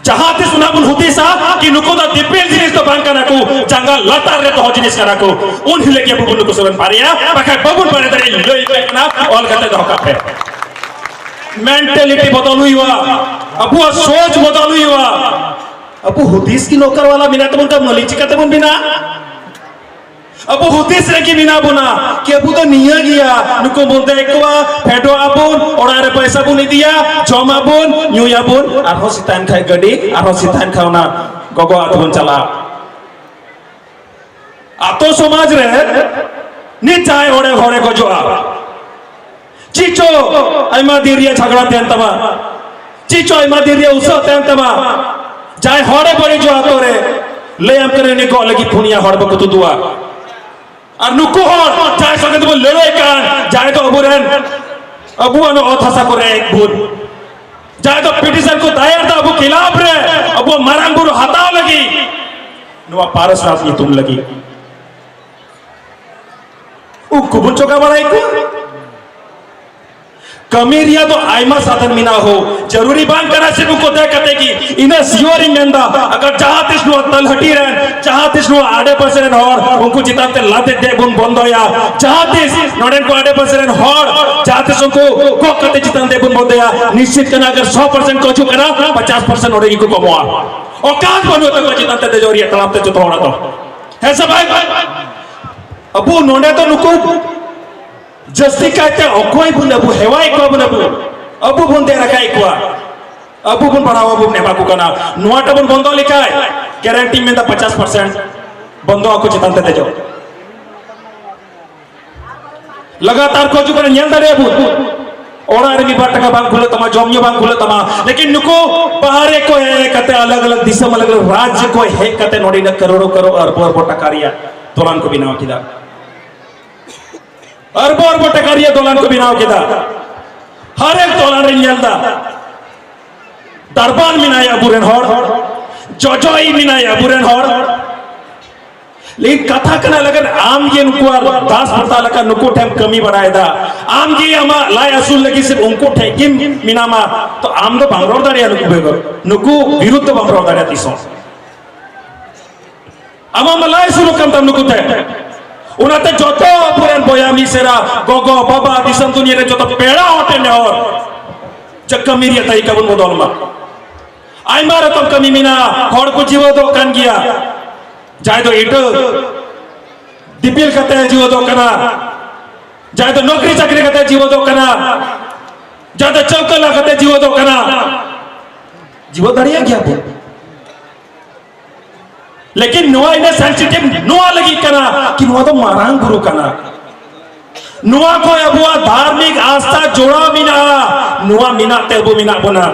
ᱡᱟᱦᱟᱸ ᱛᱤᱥ ᱚᱱᱟ ᱵᱚᱱ ᱦᱩᱫᱤᱥᱟ ᱠᱤ ᱱᱩᱠᱩ ᱫᱚ ᱫᱤᱯᱤᱞ ᱡᱤᱱᱤᱥ ᱫᱚ ᱵᱟᱝ ᱠᱟᱱᱟ ᱠᱚ, ᱡᱟᱸᱜᱟ ᱞᱟᱛᱟᱨ ᱨᱮ ᱫᱚᱦᱚ ᱡᱤᱱᱤᱥ ᱠᱟᱱᱟ ᱠᱚ᱾ ᱩᱱ ᱦᱤᱞᱳᱜ ᱜᱮ ᱟᱵᱚ ᱵᱚᱱ ᱱᱩᱠᱩ ᱥᱚᱸᱜᱮ ᱵᱟᱨᱭᱟ, ᱵᱟᱠᱷᱟᱡ ᱵᱟᱵᱚᱱ ᱵᱟᱲᱟᱭ ᱫᱟᱲᱮᱭᱟᱜᱼᱟ᱾ ᱞᱟᱹᱭ ᱠᱟᱜ ᱠᱟᱱᱟ, ᱚᱞ ᱠᱟᱛᱮ ᱫᱚᱦᱚ ᱠᱟᱜ ᱯᱮ᱾ ᱢᱮᱱᱴᱟᱞᱤᱴᱤ ᱵᱚᱫᱚᱞ ᱦᱩᱭᱩᱜᱼᱟ, ᱟᱵᱚᱣᱟᱜ ᱥᱳᱪ ᱵᱚᱫᱚᱞ ᱦᱩᱭᱩᱜᱼᱟ᱾ ᱟᱵᱚ ᱦᱩᱫᱤᱥ ᱜᱮ ᱱᱚᱠᱟᱨ ᱣᱟᱞᱟ ᱢᱮᱱᱟᱜ ᱛᱟᱵᱚᱱ ᱠᱷᱟᱱ ᱢᱟᱹᱞᱤᱠ ᱪᱤᱠᱟᱹ ᱛᱮᱵᱚᱱ ᱵᱮᱱᱟᱜᱼᱟ? ᱟᱵᱚ ᱦᱩᱫᱤᱥ ᱨᱮᱜᱮ ᱢᱮᱱᱟᱜ ᱵᱚᱱᱟ ᱠᱤ ᱟᱵᱚ ᱫᱚ ᱱᱤᱭᱟᱹ ᱜᱮᱭᱟ, ᱱᱩᱠᱩ ᱵᱚᱱ ᱫᱮᱡ ᱠᱚᱣᱟ, ᱯᱷᱮᱰᱚᱜ ᱟᱵᱚᱱ, ᱚᱲᱟᱜ ᱨᱮ ᱯᱚᱭᱥᱟ ᱵᱚᱱ ᱤᱫᱤᱭᱟ, ᱡᱚᱢ ᱟᱵᱚᱱ, ᱧᱩᱭᱟᱵᱚᱱ, ᱟᱨᱦᱚᱸ ᱥᱮᱛᱟᱜ ᱮᱱ ᱠᱷᱟᱡ ᱜᱟᱹᱰᱤ, ᱟᱨᱦᱚᱸ ᱥᱮᱛᱟᱜ ᱮᱱ ᱠᱷᱟᱡ ᱚᱱᱟ ᱜᱚᱜᱚ ᱟᱹᱛᱩ ᱵᱚᱱ ᱪᱟᱞᱟᱜᱼᱟ᱾ ᱟᱛᱳ ᱥᱚᱢᱟᱡᱽ ᱨᱮ ᱱᱤᱛ ᱡᱟᱦᱟᱸᱭ ᱚᱲᱮ ᱦᱚᱲᱮ ᱜᱚᱡᱚᱜᱼᱟ, ᱪᱮᱫ ᱪᱚ ᱟᱭᱢᱟ ᱫᱤᱱ ᱨᱮᱭᱟᱜ ᱡᱷᱟᱜᱽᱲᱟ ᱛᱟᱦᱮᱱ ᱛᱟᱢᱟ, ᱪᱮᱫ ᱪᱚ ᱟᱭᱢᱟ ᱫᱤᱱ ᱨᱮᱭᱟᱜ ᱩᱥᱟᱹᱫ ᱛᱟᱦᱮᱱ ᱛᱟᱢᱟ, ᱡᱟᱦᱟᱸᱭ ᱦᱚᱲᱮ ᱵᱟᱹᱲᱤᱡᱚᱜᱼᱟ ᱟᱛᱳ ᱨᱮ, ᱞᱟᱹᱭᱟᱢ ᱠᱟᱹᱱᱟᱹᱧ ᱩᱱᱤ ᱜᱚᱜ ᱞᱟᱹᱜᱤᱫ ᱯᱩᱱᱭᱟ ᱦᱚᱲ ᱵᱟᱠᱚ ᱛᱩᱫᱩᱜᱼᱟ᱾ ᱟᱨ ᱱᱩᱠᱩ ᱦᱚᱲ ᱡᱟᱦᱟᱸᱭ ᱥᱚᱸᱜᱮ ᱛᱮᱵᱚᱱ ᱞᱟᱹᱲᱦᱟᱹᱭ ᱠᱟᱱ, ᱡᱟᱦᱟᱸᱭ ᱫᱚ ᱟᱵᱚᱨᱮᱱ, ᱟᱵᱚᱣᱟᱜ ᱱᱚᱣᱟ ᱚᱛ ᱦᱟᱥᱟ ᱠᱚᱨᱮ ᱵᱷᱩᱛ, ᱡᱟᱦᱟᱸᱭ ᱫᱚ ᱯᱤᱴᱤᱥᱚᱱ ᱠᱚ ᱫᱟᱭᱟᱨ ᱫᱟ ᱟᱵᱚ ᱠᱷᱤᱞᱟᱯ ᱨᱮ, ᱟᱵᱚ ᱢᱟᱨᱟᱝ ᱵᱩᱨᱩ ᱦᱟᱛᱟᱣ ᱞᱟᱹᱜᱤᱫ, ᱱᱚᱣᱟ ᱯᱟᱨᱥᱱᱟᱛᱷ ᱧᱩᱛᱩᱢ ᱞᱟᱹᱜᱤᱫ᱾ ᱩᱱᱠᱩ ᱵᱚᱱ ᱪᱚᱠᱟ ᱵᱟᱲᱟᱭ ᱠᱚᱣᱟ᱾ ᱠᱟᱹᱢᱤ ᱨᱮᱭᱟᱜ ᱫᱚ ᱟᱭᱢᱟ ᱥᱟᱫᱷᱟᱱ ᱢᱮᱱᱟᱜᱼᱟ ᱦᱳ᱾ ᱡᱟᱹᱨᱩᱨᱤ ᱵᱟᱝ ᱠᱟᱱᱟ ᱥᱮ ᱱᱩᱠᱩ ᱫᱮᱡ ᱠᱟᱛᱮ ᱜᱮ᱾ ᱤᱱᱟᱹ ᱥᱤᱭᱳᱨ ᱤᱧ ᱢᱮᱱᱫᱟ, ᱟᱜᱟᱨ ᱡᱟᱦᱟᱸ ᱛᱤᱥ ᱱᱚᱣᱟ ᱛᱟᱞᱦᱟᱹᱴᱤ ᱨᱮᱱ, ᱡᱟᱦᱟᱸ ᱛᱤᱥ ᱱᱚᱣᱟ ᱟᱰᱮ ᱯᱟᱥᱮ ᱨᱮᱱ ᱦᱚᱲ ᱩᱱᱠᱩ ᱪᱮᱛᱟᱱ ᱛᱮ ᱞᱟᱫᱮ ᱫᱮᱡ ᱵᱚᱱ ᱵᱚᱱᱫᱚᱭᱟ, ᱡᱟᱦᱟᱸ ᱛᱤᱥ ᱱᱚᱰᱮᱱ ᱠᱚ ᱟᱰᱮ ᱯᱟᱥᱮ ᱨᱮᱱ ᱦᱚᱲ ᱡᱟᱦᱟᱸ ᱛᱤᱥ ᱩᱱᱠᱩ ᱜᱚᱜ ᱠᱟᱛᱮ ᱪᱮᱛᱟᱱ ᱛᱮ ᱵᱚᱱ ᱵᱚᱱᱫᱚᱭᱟ, ᱱᱤᱥᱪᱤᱛ ᱠᱟᱱᱟ ᱟᱜᱟᱨ ᱥᱚ ᱯᱟᱨᱥᱮᱱᱴ ᱠᱚ ᱦᱤᱡᱩᱜ ᱠᱟᱱᱟ, ᱯᱚᱪᱟᱥ ᱯᱟᱨᱥᱮᱱᱴ ᱱᱚᱰᱮ ᱜᱮᱠᱚ ᱠᱚᱢᱚᱜᱼᱟ᱾ ᱚᱠᱟᱛ ᱵᱟᱹᱱᱩᱜ ᱛᱟᱠᱚᱣᱟ ᱪᱮᱛᱟᱱ ᱛᱮ ᱫᱮᱡᱚᱜ ᱨᱮᱭᱟᱜ ᱛᱟᱲᱟᱢ ᱛᱮ ᱡᱚᱛᱚ ᱦᱚᱲᱟᱜ ᱫᱚ᱾ ᱦᱮᱸ ᱥᱮ ᱵᱟᱝ? ᱟᱵᱚ ᱱᱚᱰᱮ ᱫᱚ ᱱᱩᱠᱩ ᱡᱟᱹᱥᱛᱤ ᱠᱟᱭᱛᱮ ᱚᱠᱚᱭ ᱵᱚᱱ ᱟᱵᱚ ᱦᱮᱣᱟᱭᱮᱫ ᱠᱚᱣᱟ ᱵᱚᱱ, ᱟᱵᱚ, ᱟᱵᱚ ᱵᱚᱱ ᱫᱮᱡ ᱨᱟᱠᱟᱵᱮᱫ ᱠᱚᱣᱟ, ᱟᱵᱚ ᱵᱚᱱ ᱵᱟᱲᱦᱟᱣ ᱟᱵᱚ ᱵᱚᱱ ᱮᱢᱟ ᱠᱚ ᱠᱟᱱᱟ᱾ ᱱᱚᱣᱟᱴᱟᱜ ᱵᱚᱱ ᱵᱚᱱᱫᱚ ᱞᱮᱠᱷᱟᱡ guarantee ᱢᱮᱱᱫᱟ ᱯᱚᱪᱟᱥ ᱯᱟᱨᱥᱮᱱᱴ ᱵᱚᱱᱫᱚ ᱟᱠᱚ ᱪᱮᱛᱟᱱ ᱛᱮ ᱫᱮᱡᱚᱜ᱾ ᱞᱟᱜᱟᱛᱟᱨ ᱠᱚ ᱦᱤᱡᱩᱜ ᱠᱟᱱᱟ, ᱧᱮᱞ ᱫᱟᱲᱮᱭᱟᱜᱼᱟ ᱵᱚᱱ᱾ ᱚᱲᱟᱜ ᱨᱮ ᱢᱤᱫ ᱵᱟᱨ ᱴᱟᱠᱟ ᱵᱟᱝ ᱠᱩᱞᱟᱹᱜ ᱛᱟᱢᱟ, ᱡᱚᱢ ᱧᱩ ᱵᱟᱝ ᱠᱩᱞᱟᱹᱜ ᱛᱟᱢᱟ, ᱞᱮᱠᱤᱱ ᱱᱩᱠᱩ ᱵᱟᱦᱨᱮ ᱠᱚ ᱦᱮᱡ ᱠᱟᱛᱮ, ᱟᱞᱟᱜᱽ ᱟᱞᱟᱜᱽ ᱫᱤᱥᱚᱢ, ᱟᱞᱟᱜᱽ ᱟᱞᱟᱜᱽ ᱨᱟᱡᱽ ᱠᱚ ᱦᱮᱡ ᱠᱟᱛᱮ ᱱᱚᱰᱮ ᱤᱱᱟᱹ ᱠᱟᱨᱳᱲ ᱠᱟᱨᱳᱲ ᱟᱨᱵᱚ ᱟᱨᱵᱚ ᱴᱟᱠᱟ ᱨᱮᱭᱟᱜ ᱫᱚᱞᱟᱱ ᱠᱚ ᱵᱮᱱᱟᱣ ᱠᱮᱫᱟ᱾ ᱟᱨᱵᱚ ᱟᱨᱵᱚ ᱴᱟᱠᱟ ᱨᱮᱭᱟᱜ ᱫᱚᱞᱟᱱ ᱠᱚ ᱵᱮᱱᱟᱣ ᱠᱮᱫᱟ᱾ ᱦᱟᱨ ᱮᱠ ᱫᱚᱞᱟᱱ ᱨᱮᱧ ᱧᱮᱞ ᱮᱫᱟ, ᱫᱟᱨᱵᱟᱱ ᱢᱮᱱᱟᱭᱟ ᱟᱵᱚᱨᱮᱱ ᱦᱚᱲ, ᱡᱚᱡᱚᱭ ᱢᱮᱱᱟᱭᱟ ᱟᱵᱚᱨᱮᱱ ᱦᱚᱲ᱾ ᱞᱮᱠᱤᱱ ᱠᱟᱛᱷᱟ ᱠᱟᱱᱟ, ᱞᱮᱠᱤᱱ ᱟᱢ ᱡᱮ ᱱᱩᱠᱩᱣᱟᱜ ᱫᱟᱥ ᱯᱟᱛᱟ ᱞᱮᱠᱟ ᱱᱩᱠᱩ ᱴᱷᱮᱱ ᱠᱟᱹᱢᱤ ᱵᱟᱲᱟᱭᱮᱫᱟ, ᱟᱢ ᱡᱮ ᱟᱢᱟᱜ ᱞᱟᱡ ᱟᱹᱥᱩᱞ ᱞᱟᱹᱜᱤᱫ ᱥᱮ ᱩᱱᱠᱩ ᱴᱷᱮᱱ ᱜᱮᱢ ᱢᱮᱱᱟᱢᱟ, ᱛᱚ ᱟᱢ ᱫᱚ ᱵᱟᱢ ᱨᱚᱲ ᱫᱟᱲᱮᱭᱟᱜᱼᱟ ᱱᱩᱠᱩ ᱵᱮᱜᱚᱨ, ᱱᱩᱠᱩ ᱵᱤᱨᱩᱫᱷ ᱫᱚ ᱵᱟᱢ ᱨᱚᱲ ᱫᱟᱲᱮᱭᱟᱜᱼᱟ ᱛᱤᱥ ᱦᱚᱸ᱾ ᱟᱢᱟᱜ ᱢᱟ ᱞᱟᱡ ᱟᱹᱥᱩᱞᱚᱜ ᱠᱟᱱ ᱛᱟᱢ ᱱᱩᱠᱩ ᱛᱮ᱾ ᱚᱱᱟᱛᱮ ᱡᱚᱛᱚ ᱟᱵᱚᱨᱮᱱ ᱵᱚᱭᱦᱟ ᱢᱤᱥᱮᱨᱟ, ᱜᱚᱜᱚ, ᱵᱟᱵᱟ, ᱫᱤᱥᱚᱢ ᱫᱩᱱᱤᱭᱟᱹ ᱨᱮ ᱡᱚᱛᱚ ᱯᱮᱲᱟ ᱦᱚᱲ ᱴᱷᱮᱱ ᱱᱮᱦᱚᱨ, ᱡᱮ ᱠᱟᱹᱢᱤ ᱨᱮᱭᱟᱜ ᱛᱟᱹᱨᱤᱠᱟ ᱵᱚᱱ ᱵᱚᱫᱚᱞ ᱢᱟ᱾ ᱟᱭᱢᱟ ᱨᱚᱠᱚᱢ ᱠᱟᱹᱢᱤ ᱢᱮᱱᱟᱜᱼᱟ, ᱦᱚᱲ ᱠᱚ ᱡᱤᱣᱮᱫᱚᱜ ᱠᱟᱱ ᱜᱮᱭᱟ᱾ ᱡᱟᱦᱟᱸᱭ ᱫᱚ ᱤᱴᱟᱹ ᱫᱤᱯᱤᱞ ᱠᱟᱛᱮ ᱡᱤᱣᱮᱫᱚᱜ ᱠᱟᱱᱟ, ᱡᱟᱦᱟᱸᱭ ᱫᱚ ᱱᱚᱠᱨᱤ ᱪᱟᱹᱠᱨᱤ ᱠᱟᱛᱮ ᱡᱤᱣᱮᱫᱚᱜ ᱠᱟᱱᱟ, ᱡᱟᱦᱟᱸᱭ ᱫᱚ ᱪᱟᱹᱣᱠᱟᱹ ᱞᱟ ᱠᱟᱛᱮ ᱡᱤᱣᱮᱫᱚᱜ ᱠᱟᱱᱟ᱾ ᱡᱤᱣᱮᱫ ᱫᱟᱲᱮᱭᱟᱜ ᱜᱮᱭᱟ ᱵᱚᱱ᱾ ᱞᱮᱠᱤᱱ ᱱᱚᱣᱟ ᱤᱱᱟᱹ ᱥᱮᱱᱥᱤᱴᱤᱵᱷ ᱱᱚᱣᱟ ᱞᱟᱹᱜᱤᱫ ᱠᱟᱱᱟ ᱠᱤ ᱱᱚᱣᱟ ᱫᱚ ᱢᱟᱨᱟᱝ ᱵᱩᱨᱩ ᱠᱟᱱᱟ᱾ ᱱᱚᱣᱟ ᱠᱷᱚᱱ ᱟᱵᱚᱣᱟᱜ ᱫᱷᱟᱨᱢᱤᱠ ᱟᱥᱛᱷᱟ ᱡᱚᱲᱟᱣ ᱢᱮᱱᱟᱜᱼᱟ᱾ ᱱᱚᱣᱟ ᱢᱮᱱᱟᱜ ᱛᱮ ᱟᱵᱚ ᱢᱮᱱᱟᱜ ᱵᱚᱱᱟ᱾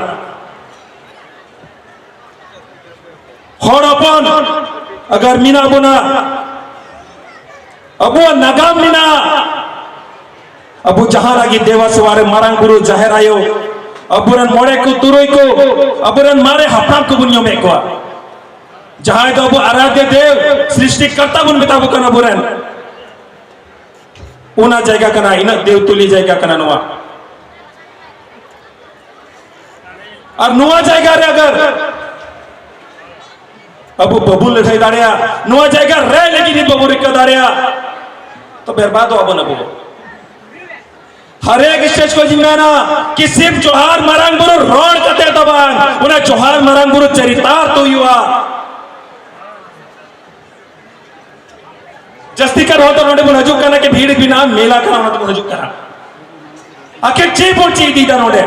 ᱦᱚᱲ ᱦᱚᱯᱚᱱ ᱟᱜᱟᱨ ᱢᱮᱱᱟᱜ ᱵᱚᱱᱟ, ᱟᱵᱚᱣᱟᱜ ᱱᱟᱜᱟᱢ ᱢᱮᱱᱟᱜᱼᱟ᱾ ᱟᱵᱚ ᱡᱟᱦᱟᱸ ᱨᱮᱜᱮ ᱫᱮᱵᱟ ᱥᱮᱵᱟ ᱨᱮ ᱢᱟᱨᱟᱝ ᱵᱩᱨᱩ, ᱡᱟᱦᱮᱨ ᱟᱭᱳ, ᱟᱵᱚᱨᱮᱱ ᱢᱚᱬᱮ ᱠᱚ ᱛᱩᱨᱩᱭ ᱠᱚ, ᱟᱵᱚᱨᱮᱱ ᱢᱟᱨᱮ ᱦᱟᱯᱲᱟᱢ ᱠᱚᱵᱚᱱ ᱧᱩᱢᱮᱫ ᱠᱚᱣᱟ᱾ ᱡᱟᱦᱟᱸᱭ ᱫᱚ ᱟᱵᱚ ᱟᱨᱟᱫᱷᱭᱚ ᱫᱮᱵ, ᱥᱨᱤᱥᱴᱤ ᱠᱟᱨᱛᱟ ᱵᱚᱱ ᱢᱮᱛᱟ ᱠᱚ ᱠᱟᱱᱟ ᱟᱵᱚᱨᱮᱱ᱾ ᱚᱱᱟ ᱡᱟᱭᱜᱟ ᱠᱟᱱᱟ, ᱤᱱᱟᱹᱜ ᱫᱮᱣᱛᱩᱞᱤ ᱡᱟᱭᱜᱟ ᱠᱟᱱᱟ ᱱᱚᱣᱟ᱾ ᱟᱨ ᱱᱚᱣᱟ ᱡᱟᱭᱜᱟ ᱨᱮ ᱟᱜᱟᱨ ᱟᱵᱚ ᱵᱟᱵᱚᱱ ᱞᱟᱹᱲᱦᱟᱹᱭ ᱫᱟᱲᱮᱭᱟᱜᱼᱟ, ᱱᱚᱣᱟ ᱡᱟᱭᱜᱟ ᱨᱮ ᱞᱟᱹᱜᱤᱫ ᱡᱩᱫᱤ ᱵᱟᱵᱚᱱ ᱨᱤᱠᱟᱹ ᱫᱟᱲᱮᱭᱟᱜᱼᱟ, ᱛᱚ ᱵᱮᱨᱵᱟᱫᱚᱜ ᱟᱵᱚᱱ ᱟᱵᱚ᱾ ᱦᱟᱨᱮᱠ ᱥᱴᱮᱡᱽ ᱠᱚ ᱡᱤᱧ ᱢᱮᱱᱟ ᱠᱤ ᱥᱤᱨᱯ ᱡᱚᱦᱟᱨ ᱢᱟᱨᱟᱝ ᱵᱩᱨᱩ ᱨᱚᱲ ᱠᱟᱛᱮ ᱫᱚ ᱵᱟᱝ, ᱚᱱᱟ ᱡᱚᱦᱟᱨ ᱢᱟᱨᱟᱝ ᱵᱩᱨᱩ ᱪᱟᱨᱤᱛᱟᱨ ᱛᱚ ᱦᱩᱭᱩᱜᱼᱟ᱾ ᱡᱟᱹᱥᱛᱤ ᱠᱟᱨ ᱦᱚᱲ ᱫᱚ ᱱᱚᱰᱮ ᱵᱚᱱ ᱦᱤᱡᱩᱜ ᱠᱟᱱᱟ ᱠᱤ ᱵᱷᱤᱲ ᱵᱮᱱᱟᱜᱼᱟ, ᱢᱮᱞᱟ ᱠᱟᱱᱟ, ᱚᱱᱟ ᱛᱮᱵᱚᱱ ᱦᱤᱡᱩᱜ ᱠᱟᱱᱟ᱾ ᱟᱹᱠᱷᱤᱨ ᱪᱮᱫ ᱵᱚᱱ ᱪᱮᱫ ᱤᱫᱤᱭᱮᱫᱟ ᱱᱚᱰᱮ?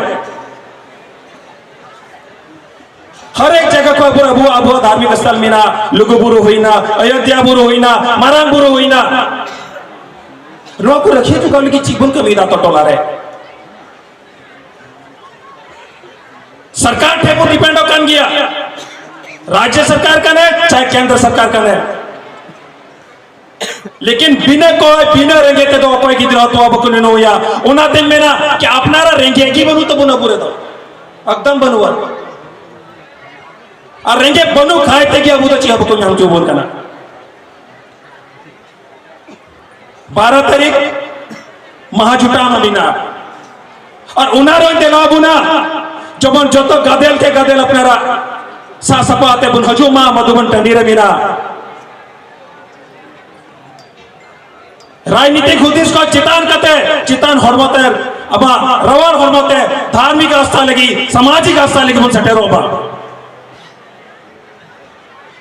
ᱦᱟᱨᱮᱠ ᱡᱟᱭᱜᱟ ᱠᱚ ᱟᱵᱚ, ᱟᱵᱚ, ᱟᱵᱚᱣᱟᱜ ᱫᱷᱟᱨᱢᱤᱠ ᱥᱛᱷᱚᱞ ᱢᱮᱱᱟᱜᱼᱟ, ᱞᱩᱜᱩ ᱵᱩᱨᱩ ᱦᱩᱭᱱᱟ, ᱚᱭᱳᱫᱷᱭᱟ ᱵᱩᱨᱩ ᱦᱩᱭᱱᱟ, ᱢᱟᱨᱟᱝ ᱵᱩᱨᱩ ᱦᱩᱭᱱᱟ᱾ ᱱᱚᱣᱟ ᱠᱚ ᱨᱟᱹᱠᱷᱤᱭᱟᱹ ᱡᱚᱜᱟᱣ ᱞᱟᱹᱜᱤᱫ ᱪᱮᱫ ᱵᱚᱱ ᱠᱟᱹᱢᱤᱭᱮᱫᱟ ᱟᱛᱳ ᱴᱚᱞᱟ ᱨᱮ? ᱥᱚᱨᱠᱟᱨ ᱴᱷᱮᱱ ᱵᱚᱱ ᱰᱤᱯᱮᱱᱰᱚᱜ ᱠᱟᱱ ᱜᱮᱭᱟ, ᱨᱟᱡᱽᱡᱚ ᱥᱚᱨᱠᱟᱨ ᱠᱟᱱᱮ ᱪᱟᱦᱮ ᱠᱮᱱᱫᱨᱚ ᱥᱚᱨᱠᱟᱨ ᱠᱟᱱᱮ᱾ ᱞᱮᱠᱤᱱ ᱵᱤᱱᱟᱹ ᱠᱚᱭ, ᱵᱤᱱᱟᱹ ᱨᱮᱸᱜᱮᱡ ᱛᱮᱫᱚ ᱚᱠᱚᱭ ᱜᱤᱫᱽᱨᱟᱹ ᱛᱚᱣᱟ ᱵᱟᱠᱚ ᱧᱩᱭᱟ᱾ ᱚᱱᱟᱛᱮᱧ ᱢᱮᱱᱟ ᱠᱤ ᱟᱯᱱᱟᱨᱟᱜ ᱨᱮᱸᱜᱮᱡ ᱜᱮ ᱵᱟᱹᱱᱩᱜ ᱛᱟᱵᱚᱱᱟ ᱟᱵᱚ ᱨᱮᱫᱚ, ᱮᱠᱫᱚᱢ ᱵᱟᱹᱱᱩᱜᱼᱟ᱾ ᱟᱨ ᱨᱮᱸᱜᱮᱡ ᱵᱟᱹᱱᱩᱜ ᱠᱷᱟᱡ ᱛᱮᱜᱮ ᱟᱵᱚ ᱫᱚ ᱪᱮᱫ ᱦᱚᱸ ᱵᱟᱠᱚ ᱧᱟᱢ ᱦᱚᱪᱚ ᱵᱚᱱ ᱠᱟᱱᱟ᱾ ᱵᱟᱨᱚ ᱛᱟᱹᱨᱤᱠᱷ ᱢᱟᱦᱟ ᱡᱩᱴᱟᱣ ᱢᱮᱱᱟᱜᱼᱟ᱾ ᱟᱨ ᱚᱱᱟ ᱨᱮ ᱫᱮᱞᱟ ᱵᱚᱱᱟ, ᱡᱮᱢᱚᱱ ᱡᱚᱛᱚ ᱜᱟᱫᱮᱞ ᱛᱮ ᱜᱟᱫᱮᱞ ᱟᱯᱱᱟᱨᱟᱜ ᱥᱟᱵ ᱥᱟᱯᱟ ᱟᱛᱮ ᱵᱚᱱ ᱦᱤᱡᱩᱜ ᱢᱟ ᱢᱚᱫᱷᱩᱵᱚᱱ ᱴᱟᱺᱰᱤ ᱨᱮ ᱢᱮᱱᱟᱜᱼᱟ᱾ ᱨᱟᱡᱽᱱᱤᱛᱤᱠ ᱦᱩᱫᱤᱥ ᱠᱷᱚᱱ ᱪᱮᱛᱟᱱ ᱠᱟᱛᱮ, ᱪᱮᱛᱟᱱ ᱦᱚᱲᱢᱚ ᱛᱮ, ᱟᱵᱚᱣᱟᱜ ᱨᱟᱣᱟᱞ ᱦᱚᱲᱢᱚ ᱛᱮ ᱫᱷᱟᱨᱢᱤᱠ ᱟᱥᱛᱷᱟ ᱞᱟᱹᱜᱤᱫ, ᱥᱟᱢᱟᱡᱤᱠ ᱟᱥᱛᱷᱟ ᱞᱟᱹᱜᱤᱫ ᱵᱚᱱ ᱥᱮᱴᱮᱨᱚᱜ ᱢᱟ᱾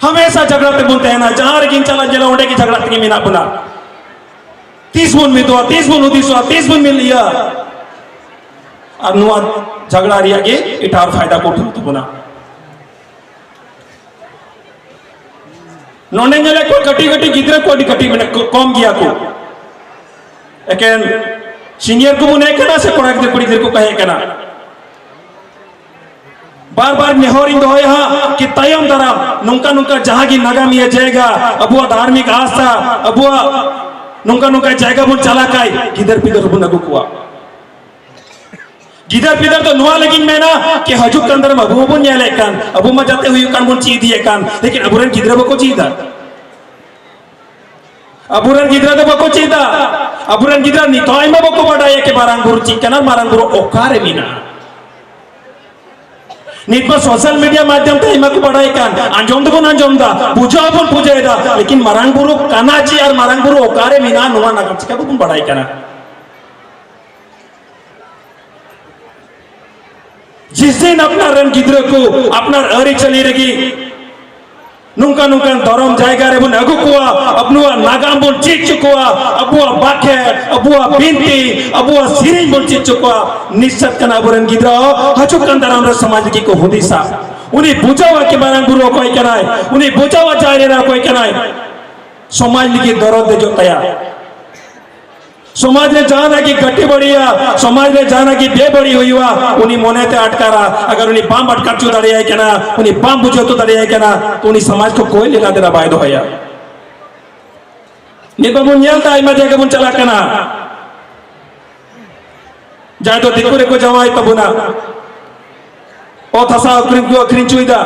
ᱦᱟᱢᱮᱥᱟ ᱡᱷᱟᱜᱽᱲᱟ ᱛᱮᱵᱚᱱ ᱛᱟᱦᱮᱱᱟ, ᱡᱟᱦᱟᱸ ᱨᱮᱜᱮᱧ ᱪᱟᱞᱟᱜ ᱧᱮᱞᱟ ᱚᱸᱰᱮ ᱜᱮ ᱡᱷᱟᱜᱽᱲᱟ ᱛᱮᱜᱮ ᱢᱮᱱᱟᱜ ᱵᱚᱱᱟ᱾ ᱛᱤᱥ ᱵᱚᱱ ᱢᱤᱫᱚᱜᱼᱟ, ᱛᱤᱥ ᱵᱚᱱ ᱦᱩᱫᱤᱥᱚᱜᱼᱟ, ᱛᱤᱥ ᱵᱚᱱ ᱢᱤᱫ ᱤᱭᱟᱹ? ᱟᱨ ᱱᱚᱣᱟ ᱡᱷᱟᱜᱽᱲᱟ ᱨᱮᱭᱟᱜ ᱜᱮ ᱮᱴᱟᱜ ᱯᱷᱟᱭᱫᱟ ᱠᱚ ᱩᱴᱷᱟᱹᱣ ᱛᱟᱵᱚᱱᱟ᱾ ᱱᱚᱰᱮ ᱧᱮᱞᱮᱫ ᱠᱚᱣᱟ ᱠᱟᱹᱴᱤᱡ ᱠᱟᱹᱴᱤᱡ ᱜᱤᱫᱽᱨᱟᱹ ᱠᱚ ᱟᱹᱰᱤ ᱠᱟᱹᱴᱤᱡ ᱢᱮᱱᱟᱜ ᱠᱚ, ᱠᱚᱢ ᱜᱮᱭᱟ ᱠᱚ᱾ ᱮᱠᱮᱱ ᱥᱤᱱᱤᱭᱟᱨ ᱠᱚᱵᱚᱱ ᱦᱮᱡ ᱠᱟᱱᱟ ᱥᱮ ᱠᱚᱲᱟ ᱜᱤᱫᱽᱨᱟᱹ ᱠᱩᱲᱤ ᱜᱤᱫᱽᱨᱟᱹ ᱠᱚ ᱦᱮᱡ ᱠᱟᱱᱟ? ᱵᱟᱨ ᱵᱟᱨ ᱱᱮᱦᱚᱨᱤᱧ ᱫᱚᱦᱚᱭᱟ ᱦᱟᱸᱜ ᱠᱤ ᱛᱟᱭᱚᱢ ᱫᱟᱨᱟᱢ ᱱᱚᱝᱠᱟ ᱱᱚᱝᱠᱟ ᱡᱟᱦᱟᱸ ᱜᱮ ᱱᱟᱜᱟᱢᱤᱭᱟᱹ ᱡᱟᱭᱜᱟ, ᱟᱵᱚᱣᱟᱜ ᱫᱷᱟᱨᱢᱤᱠ ᱟᱥᱛᱷᱟ, ᱟᱵᱚᱣᱟᱜ ᱱᱚᱝᱠᱟ ᱱᱚᱝᱠᱟ ᱡᱟᱭᱜᱟ ᱵᱚᱱ ᱪᱟᱞᱟᱜ ᱠᱷᱟᱡ ᱜᱤᱫᱟᱹᱨ ᱯᱤᱫᱟᱹᱨ ᱵᱚᱱ ᱟᱹᱜᱩ ᱠᱚᱣᱟ᱾ ᱜᱤᱫᱟᱹᱨ ᱯᱤᱫᱟᱹᱨ ᱫᱚ ᱱᱚᱣᱟ ᱞᱟᱹᱜᱤᱫ ᱢᱮᱱᱟ ᱠᱤ ᱦᱤᱡᱩᱜ ᱠᱟᱱ ᱫᱟᱨᱟᱢ ᱟᱵᱚ ᱦᱚᱸᱵᱚᱱ ᱧᱮᱞᱮᱫ ᱠᱟᱱ, ᱟᱵᱚ ᱢᱟ ᱡᱟᱛᱮ ᱦᱩᱭᱩᱜ ᱠᱟᱱ ᱵᱚᱱ ᱪᱮᱫ ᱤᱫᱤᱭᱮᱫ ᱠᱟᱱ, ᱞᱮᱠᱤᱱ ᱟᱵᱚᱨᱮᱱ ᱜᱤᱫᱽᱨᱟᱹ ᱵᱟᱠᱚ ᱪᱮᱫᱟ᱾ ᱟᱵᱚᱨᱮᱱ ᱜᱤᱫᱽᱨᱟᱹ ᱫᱚ ᱵᱟᱠᱚ ᱪᱮᱫᱟ᱾ ᱟᱵᱚᱨᱮᱱ ᱜᱤᱫᱽᱨᱟᱹ ᱱᱤᱛᱚᱜ ᱟᱭᱢᱟ ᱵᱟᱠᱚ ᱵᱟᱰᱟᱭᱟ ᱠᱤ ᱢᱟᱨᱟᱝ ᱵᱩᱨᱩ ᱪᱮᱫ ᱠᱟᱱᱟ, ᱢᱟᱨᱟᱝ ᱵᱩᱨᱩ ᱚᱠᱟᱨᱮ ᱢᱮᱱᱟᱜᱼᱟ᱾ ᱱᱤᱛ ᱢᱟ ᱥᱳᱥᱟᱞ ᱢᱤᱰᱤᱭᱟ ᱢᱟᱫᱽᱫᱷᱚᱢ ᱛᱮ ᱟᱭᱢᱟ ᱠᱚ ᱵᱟᱰᱟᱭ ᱠᱟᱱ, ᱟᱸᱡᱚᱢ ᱫᱚᱵᱚᱱ ᱟᱸᱡᱚᱢ ᱫᱟ, ᱯᱩᱡᱟᱹ ᱦᱚᱸᱵᱚᱱ ᱯᱩᱡᱟᱹᱭᱮᱫᱟ, ᱞᱮᱠᱤᱱ ᱢᱟᱨᱟᱝ ᱵᱩᱨᱩ ᱠᱟᱱᱟ ᱪᱮᱫ ᱟᱨ ᱢᱟᱨᱟᱝ ᱵᱩᱨᱩ ᱚᱠᱟᱨᱮ ᱢᱮᱱᱟᱜᱼᱟ, ᱱᱚᱣᱟ ᱱᱟᱜᱟᱢ ᱪᱤᱠᱟ ᱵᱟᱵᱚᱱ ᱵᱟᱰᱟᱭ ᱠᱟᱱᱟ? ᱡᱤᱥ ᱫᱤᱱ ᱟᱯᱱᱟᱨ ᱨᱮᱱ ᱜᱤᱫᱽᱨᱟᱹ ᱠᱚ ᱟᱯᱱᱟᱨ ᱟᱹᱨᱤᱪᱟᱹᱞᱤ ᱨᱮᱜᱮ ᱱᱚᱝᱠᱟ ᱱᱚᱝᱠᱟᱱ ᱫᱷᱚᱨᱚᱢ ᱡᱟᱭᱜᱟ ᱨᱮᱵᱚᱱ ᱟᱹᱜᱩ ᱠᱚᱣᱟ, ᱟᱵᱚᱣᱟᱜ ᱱᱟᱜᱟᱢ ᱵᱚᱱ ᱪᱮᱫ ᱦᱚᱪᱚ ᱠᱚᱣᱟ, ᱟᱵᱚᱣᱟᱜ ᱵᱟᱠᱷᱮᱲ, ᱟᱵᱚᱣᱟᱜ ᱵᱤᱱᱛᱤ, ᱟᱵᱚᱣᱟᱜ ᱥᱮᱨᱮᱧ ᱵᱚᱱ ᱪᱮᱫ ᱦᱚᱪᱚ ᱠᱚᱣᱟ, ᱱᱤᱥᱪᱟᱛ ᱠᱟᱱᱟ ᱟᱵᱚᱨᱮᱱ ᱜᱤᱫᱽᱨᱟᱹ ᱦᱚᱸ ᱦᱤᱡᱩᱜ ᱠᱟᱱ ᱫᱟᱨᱟᱢ ᱨᱮ ᱥᱚᱢᱟᱡᱽ ᱞᱟᱹᱜᱤᱫ ᱠᱚ ᱦᱩᱫᱤᱥᱟ᱾ ᱩᱱᱤ ᱵᱩᱡᱷᱟᱹᱣᱟ ᱠᱤ ᱢᱟᱨᱟᱝ ᱵᱩᱨᱩ ᱚᱠᱚᱭ ᱠᱟᱱᱟᱭ, ᱩᱱᱤ ᱵᱩᱡᱷᱟᱹᱣᱟ ᱡᱟᱦᱮᱨ ᱮᱨᱟ ᱚᱠᱚᱭ ᱠᱟᱱᱟᱭ, ᱥᱚᱢᱟᱡᱽ ᱞᱟᱹᱜᱤᱫ ᱫᱚᱨᱚᱫ ᱫᱮᱡᱚᱜ ᱛᱟᱭᱟ᱾ ᱥᱚᱢᱟᱡᱽ ᱨᱮ ᱡᱟᱦᱟᱱᱟᱜ ᱜᱮ ᱜᱟᱹᱴᱤ ᱵᱟᱹᱲᱤᱭᱟ, ᱥᱚᱢᱟᱡᱽ ᱨᱮ ᱡᱟᱦᱟᱱᱟᱜ ᱜᱮ ᱵᱮᱵᱟᱹᱲᱤ ᱦᱩᱭᱩᱜᱼᱟ, ᱩᱱᱤ ᱢᱚᱱᱮᱛᱮ ᱟᱴᱠᱟᱨᱟ᱾ ᱟᱜᱟᱨ ᱩᱱᱤ ᱵᱟᱢ ᱟᱴᱠᱟᱨ ᱦᱚᱪᱚ ᱫᱟᱲᱮᱭᱟᱭ ᱠᱟᱱᱟ, ᱩᱱᱤ ᱵᱟᱢ ᱵᱩᱡᱷᱟᱹᱣ ᱦᱚᱪᱚ ᱫᱟᱲᱮᱭᱟᱭ ᱠᱟᱱᱟ, ᱛᱚ ᱩᱱᱤ ᱥᱚᱢᱟᱡᱽ ᱠᱚ ᱠᱚᱭ ᱞᱮᱠᱟ ᱛᱮ ᱵᱟᱭ ᱫᱚᱦᱚᱭᱟ᱾ ᱱᱤᱛ ᱢᱟᱵᱚᱱ ᱧᱮᱞ ᱮᱫᱟ, ᱟᱭᱢᱟ ᱡᱟᱭᱜᱟ ᱵᱚᱱ ᱪᱟᱞᱟᱜ ᱠᱟᱱᱟ, ᱡᱟᱦᱟᱸᱭ ᱫᱚ ᱫᱤᱠᱩ ᱨᱮᱠᱚ ᱡᱟᱶᱟᱭ ᱛᱟᱵᱚᱱᱟ, ᱚᱛ ᱦᱟᱥᱟ ᱟᱹᱠᱷᱨᱤᱧ ᱠᱚ ᱟᱹᱠᱷᱨᱤᱧ ᱦᱚᱪᱚᱭᱮᱫᱟ᱾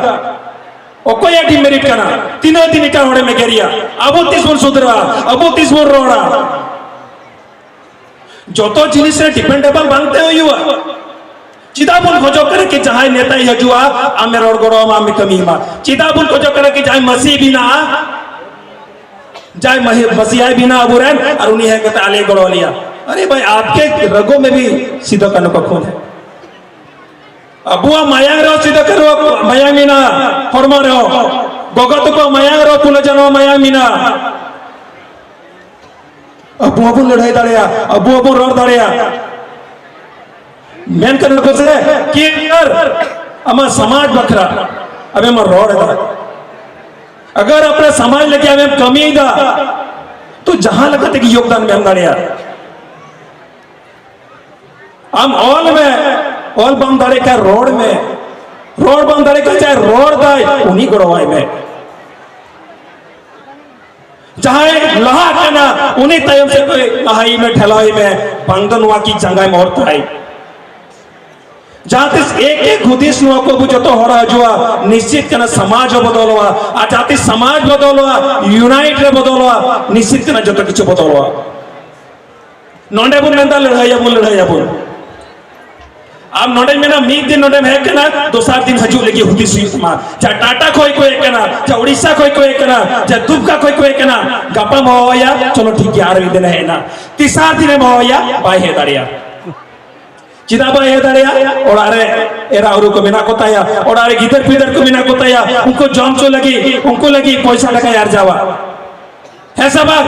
ᱚᱠᱚᱭᱟᱜ ᱰᱤᱢᱮᱨᱤᱴ ᱠᱟᱱᱟ? ᱛᱤᱱᱟᱹᱜ ᱫᱤᱱ ᱮᱴᱟᱜ ᱦᱚᱲᱮᱢ ᱮᱜᱮᱨᱮᱭᱟ? ᱟᱵᱚ ᱛᱤᱥ ᱵᱚᱱ ᱥᱩᱫᱷᱨᱟᱹᱜᱼᱟ? ᱟᱵᱚ ᱛᱤᱥ ᱵᱚᱱ ᱨᱚᱲᱟ? ᱡᱚᱛᱚ ᱡᱤᱱᱤᱥ ᱨᱮ ᱰᱤᱯᱮᱱᱰᱮᱵᱚᱞ ᱵᱟᱝ ᱛᱟᱦᱮᱸ ᱦᱩᱭᱩᱜᱼᱟ᱾ ᱪᱮᱫᱟᱜ ᱵᱚᱱ ᱠᱷᱚᱡᱚᱜ ᱠᱟᱱᱟ ᱠᱤ ᱡᱟᱦᱟᱸᱭ ᱱᱮᱛᱟᱭ ᱦᱤᱡᱩᱜᱼᱟ, ᱟᱢᱮ ᱨᱚᱲ ᱜᱚᱲᱚ ᱟᱢᱟ, ᱟᱢᱮ ᱠᱟᱹᱢᱤ ᱟᱢᱟ? ᱪᱮᱫᱟᱜ ᱵᱚᱱ ᱠᱷᱚᱡᱚᱜ ᱠᱟᱱᱟ ᱠᱤ ᱡᱟᱦᱟᱸᱭ ᱢᱟᱹᱥᱤ ᱵᱮᱱᱟᱜᱼᱟ, ᱡᱟᱦᱟᱸᱭ ᱢᱟᱹᱦᱤ-, ᱢᱟᱹᱥᱤᱭᱟᱭ ᱵᱮᱱᱟᱜᱼᱟ ᱟᱵᱚᱨᱮᱱ, ᱟᱨ ᱩᱱᱤ ᱦᱮᱡ ᱠᱟᱛᱮ ᱟᱞᱮ ᱜᱚᱲᱚ ᱟᱞᱮᱭᱟ? ᱟᱨᱮ ᱵᱷᱟᱭ, ᱟᱯᱠᱮ ᱨᱟᱜᱚ ᱢᱮ ᱵᱷᱤ ᱥᱤᱫᱷᱟ ᱠᱟᱹᱱᱦᱩ ᱠᱟ ᱠᱷᱩᱱ ᱦᱮ᱾ ᱟᱵᱚᱣᱟᱜ ᱢᱟᱭᱟᱝ ᱨᱮᱦᱚᱸ ᱥᱤᱫᱷᱟ ᱠᱟᱹᱱᱦᱩ ᱢᱟᱭᱟᱝ ᱢᱮᱱᱟᱜᱼᱟ, ᱦᱚᱲᱢᱚ ᱨᱮᱦᱚᱸ᱾ ᱜᱚᱜᱚ ᱛᱟᱠᱚᱣᱟᱜ ᱢᱟᱭᱟᱝ ᱨᱮᱦᱚᱸ ᱯᱷᱩᱞᱳ ᱡᱷᱟᱱᱚᱣᱟᱜ ᱢᱟᱭᱟᱝ ᱢᱮᱱᱟᱜᱼᱟ᱾ ᱟᱵᱚ ᱦᱚᱸᱵᱚᱱ ᱞᱟᱹᱲᱦᱟᱹᱭ ᱫᱟᱲᱮᱭᱟᱜᱼᱟ, ᱟᱵᱚ ᱦᱚᱸᱵᱚᱱ ᱨᱚᱲ ᱫᱟᱲᱮᱭᱟᱜᱼᱟ᱾ ᱢᱮᱱᱠᱷᱟᱱ ᱠᱚ ᱥᱮ ᱠᱤ ᱟᱨ ᱟᱢᱟᱜ ᱥᱚᱢᱟᱡᱽ ᱵᱟᱠᱷᱨᱟ ᱟᱵᱮᱱ ᱢᱟ ᱨᱚᱲ ᱮᱫᱟ᱾ ᱟᱜᱟᱨ ᱟᱯᱱᱟᱨ ᱥᱚᱢᱟᱡᱽ ᱞᱟᱹᱜᱤᱫ ᱟᱢᱮᱢ ᱠᱟᱹᱢᱤᱭᱮᱫᱟ, ᱛᱚ ᱡᱟᱦᱟᱸ ᱞᱮᱠᱟ ᱛᱮᱜᱮ ᱭᱳᱜᱽᱫᱟᱱ ᱮᱢ ᱫᱟᱲᱮᱭᱟᱜᱼᱟ᱾ ᱟᱢ ᱚᱞ ᱢᱮ, ᱚᱞ ᱵᱟᱢ ᱫᱟᱲᱮᱭᱟᱜ ᱠᱷᱟᱱ ᱨᱚᱲ ᱢᱮ, ᱨᱚᱲ ᱵᱟᱢ ᱫᱟᱲᱮᱭᱟᱜ ᱠᱷᱟᱱ ᱡᱟᱦᱟᱸᱭ ᱨᱚᱲ ᱫᱟᱭ ᱩᱱᱤ ᱜᱚᱲᱚᱣᱟᱭ ᱢᱮ᱾ ᱡᱟᱦᱟᱸᱭ ᱞᱟᱦᱟᱜ ᱠᱟᱱᱟ ᱩᱱᱤ ᱛᱟᱭᱚᱢ ᱥᱮᱫ ᱠᱷᱚᱱ ᱞᱟᱦᱟᱭ ᱢᱮ, ᱴᱷᱮᱞᱟᱣ ᱢᱮ, ᱵᱟᱝ ᱫᱚ ᱱᱚᱣᱟ ᱠᱤ ᱡᱟᱸᱜᱟᱭ ᱢᱚᱦᱚᱨ ᱛᱟᱭ᱾ ᱡᱟᱦᱟᱸ ᱛᱤᱥ ᱮᱠ ᱮᱠ ᱦᱩᱫᱤᱥ ᱱᱚᱣᱟ ᱠᱚ ᱟᱵᱚ ᱡᱚᱛᱚ ᱦᱚᱲ ᱦᱤᱡᱩᱜᱼᱟ, ᱱᱤᱥᱪᱤᱛ ᱠᱟᱱᱟ ᱥᱚᱢᱟᱡᱽ ᱦᱚᱸ ᱵᱚᱫᱚᱞᱚᱜᱼᱟ᱾ ᱟᱨ ᱡᱟᱦᱟᱸ ᱛᱤᱥ ᱥᱚᱢᱟᱡᱽ ᱵᱚᱫᱚᱞᱚᱜᱼᱟ, ᱭᱩᱱᱟᱭᱤᱴ ᱨᱮ ᱵᱚᱫᱚᱞᱚᱜᱼᱟ, ᱱᱤᱥᱪᱤᱛ ᱠᱟᱱᱟ ᱡᱚᱛᱚ ᱠᱤᱪᱷᱩ ᱵᱚᱫᱚᱞᱚᱜᱼᱟ᱾ ᱱᱚᱰᱮ ᱵᱚᱱ ᱢᱮᱱᱫᱟ ᱞᱟᱹᱲᱦᱟᱹᱭᱟᱵᱚᱱ, ᱞᱟᱹᱲᱦᱟᱹᱭᱟᱵᱚᱱ᱾ ᱟᱢ ᱱᱚᱰᱮᱧ ᱢᱮᱱᱟ ᱢᱤᱫ ᱫᱤᱱ ᱱᱚᱰᱮᱢ ᱦᱮᱡ ᱠᱟᱱᱟ, ᱫᱚᱥᱟᱨ ᱫᱤᱱ ᱦᱤᱡᱩᱜ ᱞᱟᱹᱜᱤᱫ ᱦᱩᱫᱤᱥ ᱦᱩᱭᱩᱜ ᱛᱟᱢᱟ᱾ ᱡᱟ ᱴᱟᱴᱟ ᱠᱷᱚᱡ ᱠᱚ ᱦᱮᱡ ᱠᱟᱱᱟ, ᱡᱟ ᱩᱲᱤᱥᱥᱟ ᱠᱷᱚᱡ ᱠᱚ ᱦᱮᱡ ᱠᱟᱱᱟ, ᱡᱟ ᱫᱩᱢᱠᱟ ᱠᱷᱚᱡ ᱠᱚ ᱦᱮᱡ ᱠᱟᱱᱟ, ᱜᱟᱯᱟ ᱢᱟ ᱦᱚᱦᱚᱭᱟ, ᱪᱚᱞᱚ ᱴᱷᱤᱠ ᱜᱮᱭᱟ, ᱟᱨ ᱢᱤᱫ ᱫᱤᱱ ᱦᱮᱡ ᱮᱱᱟ᱾ ᱛᱮᱥᱟᱨ ᱫᱤᱱᱮᱢ ᱦᱚᱦᱚᱭᱟ, ᱵᱟᱭ ᱦᱮᱡ ᱫᱟᱲᱮᱭᱟᱜᱼᱟ᱾ ᱪᱮᱫᱟᱜ ᱵᱟᱭ ᱦᱮᱡ ᱫᱟᱲᱮᱭᱟᱜᱼᱟ? ᱚᱲᱟᱜ ᱨᱮ ᱮᱨᱟ ᱩᱨᱩ ᱠᱚ ᱢᱮᱱᱟᱜ ᱠᱚ ᱛᱟᱭᱟ, ᱚᱲᱟᱜ ᱨᱮ ᱜᱤᱫᱟᱹᱨ ᱯᱤᱫᱟᱹᱨ ᱠᱚ ᱢᱮᱱᱟᱜ ᱠᱚ ᱛᱟᱭᱟ, ᱩᱱᱠᱩ ᱡᱚᱢ ᱦᱚᱪᱚ ᱞᱟᱹᱜᱤᱫ, ᱩᱱᱠᱩ ᱞᱟᱹᱜᱤᱫ ᱯᱚᱭᱥᱟ ᱴᱟᱠᱟᱭ ᱟᱨᱡᱟᱣᱟ᱾ ᱦᱮᱸ ᱥᱮ ᱵᱟᱝ?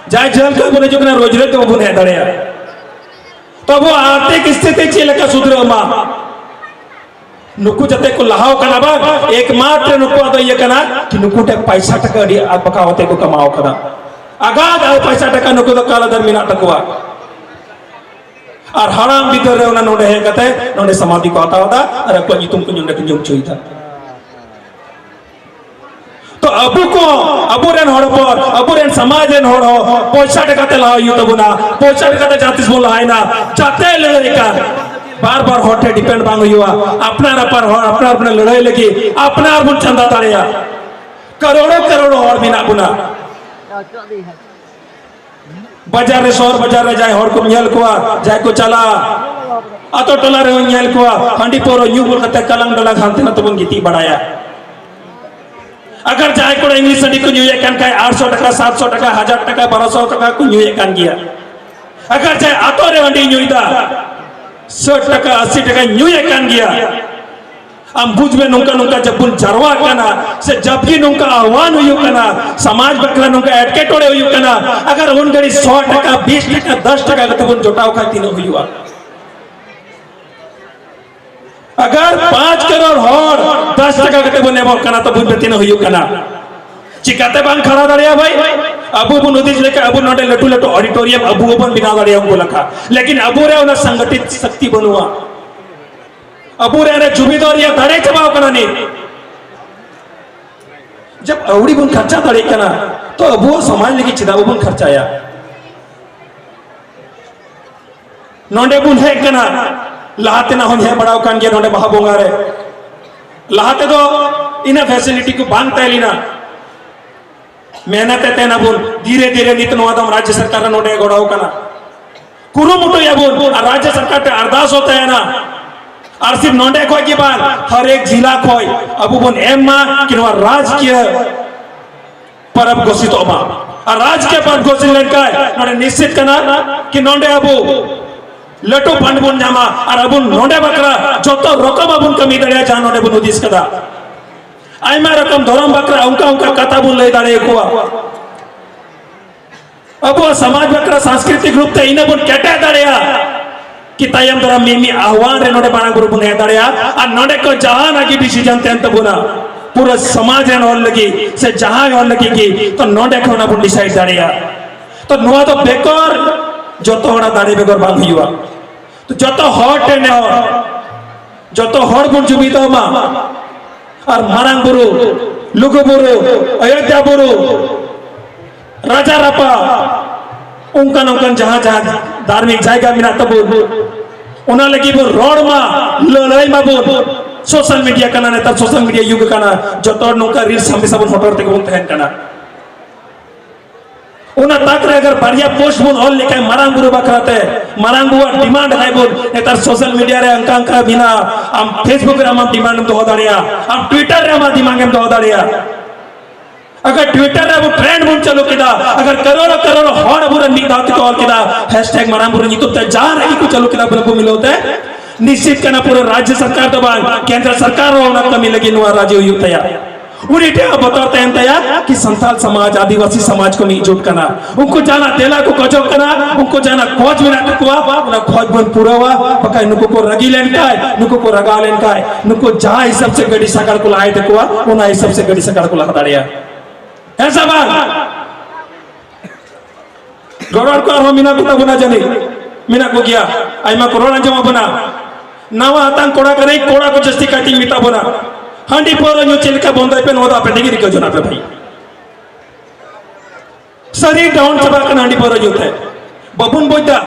ᱡᱟᱭ ᱡᱷᱟᱹᱞ ᱠᱷᱚᱡ ᱵᱚᱱ ᱦᱤᱡᱩᱜ ᱠᱟᱱᱟ, ᱨᱳᱡᱽ ᱨᱳᱡᱽ ᱫᱚ ᱵᱟᱵᱚᱱ ᱦᱮᱡ ᱫᱟᱲᱮᱭᱟᱜᱼᱟ᱾ ᱛᱚ ᱟᱵᱚ ᱟᱨᱛᱷᱤᱠ ᱥᱛᱷᱤᱛᱤ ᱪᱮᱫ ᱞᱮᱠᱟ ᱥᱩᱫᱷᱨᱟᱹᱜ ᱢᱟ? ᱱᱩᱠᱩ ᱡᱟᱛᱮ ᱠᱚ ᱞᱟᱦᱟᱣ ᱠᱟᱱᱟ ᱵᱟᱝ, ᱮᱠᱢᱟᱛᱨᱚ ᱱᱩᱠᱩᱣᱟᱜ ᱫᱚ ᱤᱭᱟᱹ ᱠᱟᱱᱟ ᱠᱤ ᱱᱩᱠᱩ ᱴᱷᱮᱱ ᱯᱟᱭᱥᱟ ᱴᱟᱠᱟ ᱟᱹᱰᱤ ᱟᱸᱴ ᱵᱟᱠᱟᱣ ᱠᱟᱛᱮ ᱠᱚ ᱠᱟᱢᱟᱣ ᱠᱟᱫᱟ᱾ ᱟᱜᱟᱫ ᱟᱨ ᱯᱟᱭᱥᱟ ᱴᱟᱠᱟ ᱱᱩᱠᱩ ᱫᱚ ᱠᱟᱞᱟᱫᱟᱨ ᱢᱮᱱᱟᱜ ᱛᱟᱠᱚᱣᱟ᱾ ᱟᱨ ᱦᱟᱲᱟᱢ ᱵᱤᱫᱟᱹᱞ ᱨᱮ ᱚᱱᱟ ᱱᱚᱰᱮ ᱦᱮᱡ ᱠᱟᱛᱮ ᱱᱚᱰᱮ ᱥᱚᱢᱟᱫᱷᱤ ᱠᱚ ᱦᱟᱛᱟᱣ ᱮᱫᱟ ᱟᱨ ᱟᱠᱚᱣᱟᱜ ᱧᱩᱛᱩᱢ ᱠᱚ ᱱᱚᱰᱮ ᱠᱚ ᱧᱩᱢ ᱦᱚᱪᱚᱭᱮᱫᱟ᱾ ᱛᱚ ᱟᱵᱚ ᱠᱚ, ᱟᱵᱚᱨᱮᱱ ᱦᱚᱲ ᱦᱚᱯᱚᱱ, ᱟᱵᱚᱨᱮᱱ ᱥᱚᱢᱟᱡᱽ ᱨᱮᱱ ᱦᱚᱲ ᱦᱚᱸ ᱯᱚᱭᱥᱟ ᱴᱟᱠᱟ ᱛᱮ ᱞᱟᱦᱟ ᱦᱩᱭᱩᱜ ᱛᱟᱵᱚᱱᱟ᱾ ᱯᱚᱭᱥᱟ ᱴᱟᱠᱟ ᱛᱮ ᱡᱟᱦᱟᱸ ᱛᱤᱥ ᱵᱚᱱ ᱞᱟᱦᱟᱭᱮᱱᱟ, ᱡᱟᱛᱮ ᱞᱟᱹᱲᱦᱟᱹᱭ ᱠᱟᱱ ᱵᱟᱨ ᱵᱟᱨ ᱦᱚᱲ ᱴᱷᱮᱱ ᱰᱤᱯᱮᱱᱰ ᱵᱟᱝ ᱦᱩᱭᱩᱜᱼᱟ᱾ ᱟᱯᱱᱟᱨ ᱟᱯᱱᱟᱨ ᱦᱚᱲ ᱟᱯᱱᱟᱨ ᱟᱯᱱᱟᱨ ᱞᱟᱹᱲᱦᱟᱹᱭ ᱞᱟᱹᱜᱤᱫ ᱟᱯᱱᱟᱨ ᱵᱚᱱ ᱪᱟᱸᱫᱟ ᱫᱟᱲᱮᱭᱟᱜᱼᱟ᱾ ᱠᱟᱨᱳᱲᱚ ᱠᱟᱨᱳᱲᱚ ᱦᱚᱲ ᱢᱮᱱᱟᱜ ᱵᱚᱱᱟ᱾ ᱵᱟᱡᱟᱨ ᱨᱮ, ᱥᱚᱦᱚᱨ ᱵᱟᱡᱟᱨ ᱨᱮ ᱡᱟᱦᱟᱸᱭ ᱦᱚᱲ ᱠᱚᱢ ᱧᱮᱞ ᱠᱚᱣᱟ, ᱡᱟᱦᱟᱸᱭ ᱠᱚ ᱪᱟᱞᱟᱜᱼᱟ, ᱟᱛᱳ ᱴᱚᱞᱟ ᱨᱮᱦᱚᱸᱧ ᱧᱮᱞ ᱠᱚᱣᱟ, ᱦᱟᱺᱰᱤ ᱯᱟᱹᱣᱨᱟᱹ ᱧᱩ ᱵᱩᱞ ᱠᱟᱛᱮ ᱠᱟᱞᱟᱝ ᱰᱚᱞᱟᱝ ᱦᱟᱱᱛᱮ ᱱᱟᱛᱮ ᱵᱚᱱ ᱜᱤᱛᱤᱡ ᱵᱟᱲᱟᱭᱟ᱾ ᱟᱜᱟᱨ ᱡᱟᱦᱟᱸᱭ ᱠᱚᱲᱟ ᱤᱝᱞᱤᱥ ᱦᱟᱺᱰᱤ ᱠᱚ ᱧᱩᱭᱮᱫ ᱠᱟᱱ ᱠᱷᱟᱡ, ᱟᱴᱥᱚ ᱴᱟᱠᱟ, ᱥᱟᱛᱥᱚ ᱴᱟᱠᱟ, ᱦᱟᱡᱟᱨ ᱴᱟᱠᱟ, ᱵᱟᱨᱚᱥᱚ ᱴᱟᱠᱟ ᱠᱚ ᱧᱩᱭᱮᱫ ᱠᱟᱱ ᱜᱮᱭᱟ᱾ ᱟᱜᱟᱨ ᱡᱟᱦᱟᱸᱭ ᱟᱛᱳ ᱨᱮ ᱦᱟᱺᱰᱤ ᱧᱩᱭᱮᱫᱟ, ᱥᱟᱴ ᱴᱟᱠᱟ, ᱟᱥᱤ ᱴᱟᱠᱟ ᱧᱩᱭᱮᱫ ᱠᱟᱱ ᱜᱮᱭᱟ, ᱟᱢ ᱵᱩᱡᱽ ᱢᱮ, ᱱᱚᱝᱠᱟ ᱱᱚᱝᱠᱟ ᱡᱟᱵ ᱵᱚᱱ ᱡᱟᱨᱣᱟᱜ ᱠᱟᱱᱟ, ᱥᱮ ᱡᱟᱵ ᱜᱮ ᱱᱚᱝᱠᱟ ᱟᱦᱣᱟᱱ ᱦᱩᱭᱩᱜ ᱠᱟᱱᱟ, ᱥᱚᱢᱟᱡᱽ ᱵᱟᱠᱷᱨᱟ ᱱᱚᱝᱠᱟ ᱮᱴᱠᱮᱴᱚᱬᱮ ᱦᱩᱭᱩᱜ ᱠᱟᱱᱟ, ᱟᱜᱟᱨ ᱩᱱ ᱜᱷᱟᱹᱲᱤᱡ ᱥᱚ ᱴᱟᱠᱟ, ᱵᱤᱥ ᱴᱟᱠᱟ, ᱫᱚᱥ ᱴᱟᱠᱟ ᱠᱟᱛᱮ ᱵᱚᱱ ᱡᱚᱴᱟᱣ ᱠᱷᱟᱡ ᱛᱤᱱᱟᱹᱜ ᱦᱩᱭᱩᱜᱼᱟ? ᱟᱜᱟᱨ ᱯᱟᱸᱪ ᱠᱟᱨᱳᱲ ᱦᱚᱲ ᱫᱚᱥ ᱴᱟᱠᱟ ᱠᱟᱛᱮ ᱵᱚᱱ ᱮᱢᱚᱜ ᱠᱟᱱᱟ, ᱛᱚ ᱵᱩᱡᱽ ᱢᱮ ᱛᱤᱱᱟᱹᱜ ᱦᱩᱭᱩᱜ ᱠᱟᱱᱟ᱾ ᱪᱤᱠᱟᱛᱮ ᱵᱟᱝ ᱠᱷᱟᱲᱟ ᱫᱟᱲᱮᱭᱟᱜᱼᱟ ᱵᱷᱟᱭ? ᱟᱵᱚ ᱵᱚᱱ ᱦᱩᱫᱤᱥ ᱞᱮᱠᱟ ᱟᱵᱚ ᱱᱚᱰᱮ ᱞᱟᱹᱴᱩ ᱞᱟᱹᱴᱩ ᱚᱰᱤᱴᱳᱨᱤᱭᱟᱢ ᱟᱵᱚ ᱦᱚᱸᱵᱚᱱ ᱵᱮᱱᱟᱣ ᱫᱟᱲᱮᱭᱟᱜᱼᱟ ᱩᱱᱠᱩ ᱞᱮᱠᱟ, ᱞᱮᱠᱤᱱ ᱟᱵᱚᱨᱮ ᱚᱱᱟ ᱥᱚᱝᱜᱚᱴᱷᱤᱛ ᱥᱚᱠᱛᱤ ᱵᱟᱹᱱᱩᱜᱼᱟ᱾ ᱟᱵᱚᱨᱮ ᱚᱱᱟ ᱡᱩᱢᱤᱫᱟᱨ ᱨᱮᱭᱟᱜ ᱫᱟᱲᱮ ᱪᱟᱵᱟᱣ ᱠᱟᱱᱟ ᱱᱤᱛ᱾ ᱡᱟᱵ ᱟᱹᱣᱲᱤ ᱵᱚᱱ ᱠᱷᱟᱨᱪᱟ ᱫᱟᱲᱮᱭᱟᱜ ᱠᱟᱱᱟ, ᱛᱚ ᱟᱵᱚᱣᱟᱜ ᱥᱚᱢᱟᱡᱽ ᱞᱟᱹᱜᱤᱫ ᱪᱮᱫᱟᱜ ᱵᱟᱵᱚᱱ ᱠᱷᱟᱨᱪᱟᱭᱟ? ᱱᱚᱰᱮ ᱵᱚᱱ ᱦᱮᱡ ᱠᱟᱱᱟ, ᱞᱟᱦᱟ ᱛᱮᱱᱟᱜ ᱦᱚᱸᱧ ᱦᱮᱡ ᱵᱟᱲᱟᱣ ᱠᱟᱱ ᱜᱮᱭᱟ ᱱᱚᱰᱮ ᱵᱟᱦᱟ ᱵᱚᱸᱜᱟ ᱨᱮ᱾ ᱞᱟᱦᱟ ᱛᱮᱫᱚ ᱤᱱᱟᱹ ᱯᱷᱮᱥᱤᱞᱤᱴᱤ ᱠᱚ ᱵᱟᱝ ᱛᱟᱦᱮᱸ ᱞᱮᱱᱟ᱾ ᱢᱮᱦᱱᱚᱛ ᱮ ᱛᱟᱦᱮᱱᱟᱵᱚᱱ, ᱫᱷᱤᱨᱮ ᱫᱷᱤᱨᱮ ᱱᱤᱛ ᱱᱚᱣᱟ ᱫᱚ ᱨᱟᱡᱽᱡᱚ ᱥᱚᱨᱠᱟᱨ ᱱᱚᱰᱮ ᱜᱚᱲᱚ ᱠᱟᱱᱟ᱾ ᱠᱩᱨᱩᱢᱩᱴᱩᱭᱟᱵᱚᱱ ᱟᱨ ᱨᱟᱡᱽᱡᱚ ᱥᱚᱨᱠᱟᱨ ᱴᱷᱮᱱ ᱟᱨᱫᱟᱥ ᱦᱚᱸ ᱛᱟᱦᱮᱱᱟ᱾ ᱟᱨ ᱥᱤᱨᱯ ᱱᱚᱰᱮ ᱠᱷᱚᱡ ᱜᱮ ᱵᱟᱝ, ᱦᱟᱨ ᱮᱠ ᱡᱤᱞᱟ ᱠᱷᱚᱡ ᱟᱵᱚ ᱵᱚᱱ ᱮᱢ ᱢᱟ ᱠᱤ ᱱᱚᱣᱟ ᱨᱟᱡᱽᱠᱤᱭᱟᱹ ᱯᱚᱨᱚᱵᱽ ᱜᱷᱳᱥᱤᱛᱚᱜ ᱢᱟ᱾ ᱟᱨ ᱨᱟᱡᱽᱠᱤᱭᱟᱹ ᱯᱚᱨᱚᱵᱽ ᱜᱷᱳᱥᱤᱛ ᱞᱮᱱᱠᱷᱟᱡ ᱱᱚᱰᱮ ᱱᱤᱥᱪᱤᱛ ᱠᱟᱱᱟ ᱠᱤ ᱱᱚᱰᱮ ᱟᱵᱚ ᱞᱟᱹᱴᱩ ᱯᱷᱟᱱᱰ ᱵᱚᱱ ᱧᱟᱢᱟ ᱟᱨ ᱟᱵᱚ ᱱᱚᱰᱮ ᱵᱟᱠᱷᱨᱟ ᱡᱚᱛᱚ ᱨᱚᱠᱚᱢ ᱟᱵᱚᱱ ᱠᱟᱹᱢᱤ ᱫᱟᱲᱮᱭᱟᱜᱼᱟ ᱡᱟᱦᱟᱸ ᱱᱚᱰᱮ ᱵᱚᱱ ᱦᱩᱫᱤᱥ ᱠᱟᱫᱟ᱾ ᱟᱭᱢᱟ ᱨᱚᱠᱚᱢ ᱫᱷᱚᱨᱚᱢ ᱵᱟᱠᱷᱨᱟ ᱚᱱᱠᱟ ᱚᱱᱠᱟ ᱠᱟᱛᱷᱟ ᱵᱚᱱ ᱞᱟᱹᱭ ᱫᱟᱲᱮ ᱟᱠᱚᱣᱟ᱾ ᱟᱵᱚᱣᱟᱜ ᱥᱚᱢᱟᱡᱽ ᱵᱟᱠᱷᱨᱟ ᱥᱟᱝᱥᱠᱨᱤᱛᱤᱠ ᱨᱩᱯ ᱛᱮ ᱤᱱᱟᱹ ᱵᱚᱱ ᱠᱮᱴᱮᱡ ᱫᱟᱲᱮᱭᱟᱜᱼᱟ ᱠᱤ ᱛᱟᱭᱚᱢ ᱫᱟᱨᱟᱢ ᱢᱤᱢᱤᱫ ᱟᱦᱣᱟᱱ ᱨᱮ ᱱᱚᱰᱮ ᱢᱟᱨᱟᱝ ᱵᱩᱨᱩ ᱵᱚᱱ ᱦᱮᱡ ᱫᱟᱲᱮᱭᱟᱜᱼᱟ ᱟᱨ ᱱᱚᱰᱮ ᱠᱷᱚᱱ ᱡᱟᱦᱟᱱᱟᱜ ᱜᱮ ᱰᱤᱥᱤᱡᱚᱱ ᱛᱟᱦᱮᱱ ᱛᱟᱵᱚᱱᱟ ᱯᱩᱨᱟᱹ ᱥᱚᱢᱟᱡᱽ ᱨᱮᱱ ᱦᱚᱲ ᱞᱟᱹᱜᱤᱫ ᱥᱮ ᱡᱟᱦᱟᱸᱭ ᱦᱚᱲ ᱞᱟᱹᱜᱤᱫ ᱜᱮ, ᱛᱚ ᱱᱚᱰᱮ ᱠᱷᱚᱱ ᱚᱱᱟ ᱵᱚᱱ ᱰᱤᱥᱟᱭᱤᱰ ᱫᱟᱲᱮᱭᱟᱜᱼᱟ᱾ ᱛᱚ ᱱᱚᱣᱟ ᱫᱚ ᱵᱮᱠᱚᱨ ᱡᱚᱛᱚ ᱦᱚᱲᱟᱜ ᱫᱟᱲᱮ ᱵᱮᱜᱚᱨ ᱵᱟᱝ ᱦᱩᱭᱩᱜᱼᱟ᱾ ᱛᱚ ᱡᱚᱛᱚ ᱦᱚᱲ ᱴᱷᱮᱱ ᱱᱮᱦᱚᱨ, ᱡᱚᱛᱚ ᱦᱚᱲ ᱵᱚᱱ ᱡᱩᱢᱤᱫᱚᱜ ᱢᱟ᱾ ᱟᱨ ᱢᱟᱨᱟᱝ ᱵᱩᱨᱩ, ᱞᱩᱜᱩ ᱵᱩᱨᱩ, ᱚᱭᱳᱫᱽᱫᱷᱟ ᱵᱩᱨᱩ, ᱨᱟᱡᱟ ᱨᱟᱯᱟ, ᱚᱱᱠᱟᱱ ᱚᱱᱠᱟᱱ ᱡᱟᱦᱟᱸ ᱡᱟᱦᱟᱸ ᱫᱷᱟᱨᱢᱤᱠ ᱡᱟᱭᱜᱟ ᱢᱮᱱᱟᱜ ᱛᱟᱵᱚᱱ, ᱚᱱᱟ ᱞᱟᱹᱜᱤᱫ ᱵᱚᱱ ᱨᱚᱲ ᱢᱟ, ᱞᱟᱹᱲᱦᱟᱹᱭ ᱢᱟᱵᱚᱱ᱾ ᱥᱳᱥᱟᱞ ᱢᱤᱰᱤᱭᱟ ᱠᱟᱱᱟ ᱱᱮᱛᱟᱨ, ᱥᱳᱥᱟᱞ ᱢᱤᱰᱤᱭᱟ ᱡᱩᱜᱽ ᱠᱟᱱᱟ, ᱡᱚᱛᱚ ᱦᱚᱲ ᱱᱚᱝᱠᱟ ᱨᱤᱞᱥ ᱦᱟᱢᱮᱥᱟ ᱵᱚᱱ ᱦᱚᱴᱚᱨ ᱛᱮᱜᱮ ᱵᱚᱱ ᱛᱟᱦᱮᱱ ᱠᱟᱱᱟ᱾ ᱚᱱᱟ ᱛᱟᱠ ᱨᱮ ᱟᱜᱟᱨ ᱵᱟᱨᱭᱟ ᱯᱳᱥᱴ ᱵᱚᱱ ᱚᱞ ᱞᱮᱠᱷᱟᱱ ᱢᱟᱨᱟᱝ ᱵᱩᱨᱩ ᱵᱟᱠᱷᱨᱟ ᱛᱮ, ᱢᱟᱨᱟᱝ ᱵᱩᱨᱩᱣᱟᱜ ᱰᱤᱢᱟᱱᱰ ᱦᱟᱭ ᱵᱚᱱ, ᱱᱮᱛᱟᱨ ᱥᱳᱥᱟᱞ ᱢᱤᱰᱤᱭᱟ ᱨᱮ ᱚᱱᱠᱟ ᱚᱱᱠᱟ ᱢᱮᱱᱟᱜᱼᱟ, ᱟᱢ ᱯᱷᱮᱥᱵᱩᱠ ᱨᱮ ᱟᱢᱟᱜ ᱰᱤᱢᱟᱱᱰ ᱮᱢ ᱫᱚᱦᱚ ᱫᱟᱲᱮᱭᱟᱜᱼᱟ, ᱟᱢ ᱴᱩᱭᱴᱟᱨ ᱨᱮ ᱟᱢᱟᱜ ᱰᱤᱢᱟᱱᱰ ᱮᱢ ᱫᱚᱦᱚ ᱫᱟᱲᱮᱭᱟᱜᱼᱟ᱾ ᱟᱜᱟᱨ ᱴᱩᱭᱴᱟᱨ ᱨᱮ ᱟᱵᱚ ᱴᱨᱮᱱᱰ ᱵᱚᱱ ᱪᱟᱹᱞᱩ ᱠᱮᱫᱟ, ᱟᱜᱟᱨ ᱠᱟᱨᱳᱲ ᱠᱟᱨᱳᱲ ᱦᱚᱲ ᱟᱵᱚᱨᱮᱱ ᱢᱤᱫ ᱫᱷᱟᱣ ᱛᱮᱠᱚ ᱚᱞ ᱠᱮᱫᱟ, ᱦᱮᱥᱴᱮᱜ ᱢᱟᱨᱟᱝ ᱵᱩᱨᱩ ᱧᱩᱛᱩᱢ ᱛᱮ ᱡᱟᱦᱟᱸ ᱨᱮᱜᱮ ᱠᱚ ᱪᱟᱹᱞᱩ ᱠᱮᱫᱟ ᱵᱚᱞᱮ ᱠᱚ ᱢᱤᱞᱟᱹᱣ ᱛᱮ, ᱱᱤᱥᱪᱤᱛ ᱠᱟᱱᱟ ᱯᱩᱨᱟᱹ ᱨᱟᱡᱽᱡᱚ ᱥᱚᱨᱠᱟᱨ ᱫᱚ ᱵᱟᱝ, ᱠᱮᱱᱫᱨᱚ ᱥᱚᱨᱠᱟᱨ ᱦᱚᱸ ᱚᱱᱟ ᱠᱟᱹᱢᱤ ᱞᱟᱹᱜᱤᱫ ᱱᱚᱣᱟ ᱨᱟᱡᱽ ᱦᱩᱭᱩᱜ ᱛᱟᱭᱟ᱾ ᱩᱱᱤ ᱴᱷᱮᱱ ᱵᱚᱛᱚᱨ ᱛᱟᱦᱮᱱ ᱛᱟᱭᱟ ᱠᱤ ᱥᱟᱱᱛᱟᱞ ᱥᱚᱢᱟᱡᱽ, ᱟᱹᱫᱤᱵᱟᱹᱥᱤ ᱥᱚᱢᱟᱡᱽ ᱠᱚ ᱢᱤᱫ ᱡᱩᱴ ᱠᱟᱱᱟ, ᱩᱱᱠᱩ ᱡᱟᱦᱟᱱᱟᱜ ᱛᱮᱞᱟ ᱠᱚ ᱠᱷᱚᱡᱚᱜ ᱠᱟᱱᱟ, ᱩᱱᱠᱩ ᱡᱟᱦᱟᱱᱟᱜ ᱠᱷᱚᱡᱽ ᱢᱮᱱᱟᱜ ᱛᱟᱠᱚᱣᱟ, ᱚᱱᱟ ᱠᱷᱚᱡᱽ ᱵᱚᱱ ᱯᱩᱨᱟᱹᱣᱟ᱾ ᱵᱟᱠᱷᱟᱡ ᱱᱩᱠᱩ ᱠᱚ ᱨᱟᱹᱜᱤ ᱞᱮᱱᱠᱷᱟᱡ, ᱱᱩᱠᱩ ᱠᱚ ᱨᱟᱜᱟᱣ ᱞᱮᱱᱠᱷᱟᱡ, ᱱᱩᱠᱩ ᱡᱟᱦᱟᱸ ᱦᱤᱥᱟᱹᱵ ᱥᱮ ᱜᱟᱹᱰᱤ ᱥᱟᱜᱟᱲ ᱠᱚ ᱞᱟᱦᱟᱭ ᱛᱟᱠᱚᱣᱟ, ᱚᱱᱟ ᱦᱤᱥᱟᱹᱵ ᱥᱮ ᱜᱟᱹᱰᱤ ᱥᱟᱜᱟᱲ ᱠᱚ ᱞᱟᱦᱟ ᱫᱟᱲᱮᱭᱟᱜᱼᱟ᱾ ᱦᱮᱸ ᱥᱮ ᱵᱟᱝ? ᱨᱚᱨᱚᱲ ᱠᱚ ᱟᱨᱦᱚᱸ ᱢᱮᱱᱟᱜ ᱠᱚ ᱛᱟᱵᱚᱱᱟ ᱡᱟᱹᱱᱤᱡ, ᱢᱮᱱᱟᱜ ᱠᱚᱜᱮᱭᱟ, ᱟᱭᱢᱟ ᱠᱚ ᱨᱚᱲ ᱟᱸᱡᱚᱢ ᱟᱵᱚᱱᱟ᱾ ᱱᱟᱣᱟ ᱦᱟᱛᱟᱝ ᱠᱚᱲᱟ ᱠᱟᱹᱱᱟᱹᱧ, ᱠᱚᱲᱟ ᱠᱚ ᱡᱟᱹᱥᱛᱤ ᱠᱟᱭᱛᱮᱧ ᱢᱮᱛᱟ ᱵᱚᱱᱟ, ᱦᱟᱺᱰᱤ ᱯᱟᱹᱣᱨᱟᱹ ᱧᱩ ᱪᱮᱫ ᱞᱮᱠᱟ ᱵᱚᱱᱫᱚᱭ ᱯᱮ, ᱱᱚᱣᱟ ᱫᱚ ᱟᱯᱮ ᱛᱮᱜᱮ ᱨᱤᱠᱟᱹ ᱡᱚᱱᱟᱜ ᱯᱮ ᱵᱷᱟᱹᱭ᱾ ᱥᱟᱹᱨᱤ ᱰᱟᱣᱩᱱ ᱪᱟᱵᱟᱜ ᱠᱟᱱᱟ ᱦᱟᱺᱰᱤ ᱯᱟᱹᱣᱨᱟᱹ ᱧᱩ ᱛᱮ, ᱵᱟᱵᱚᱱ ᱵᱩᱡᱽ ᱫᱟ᱾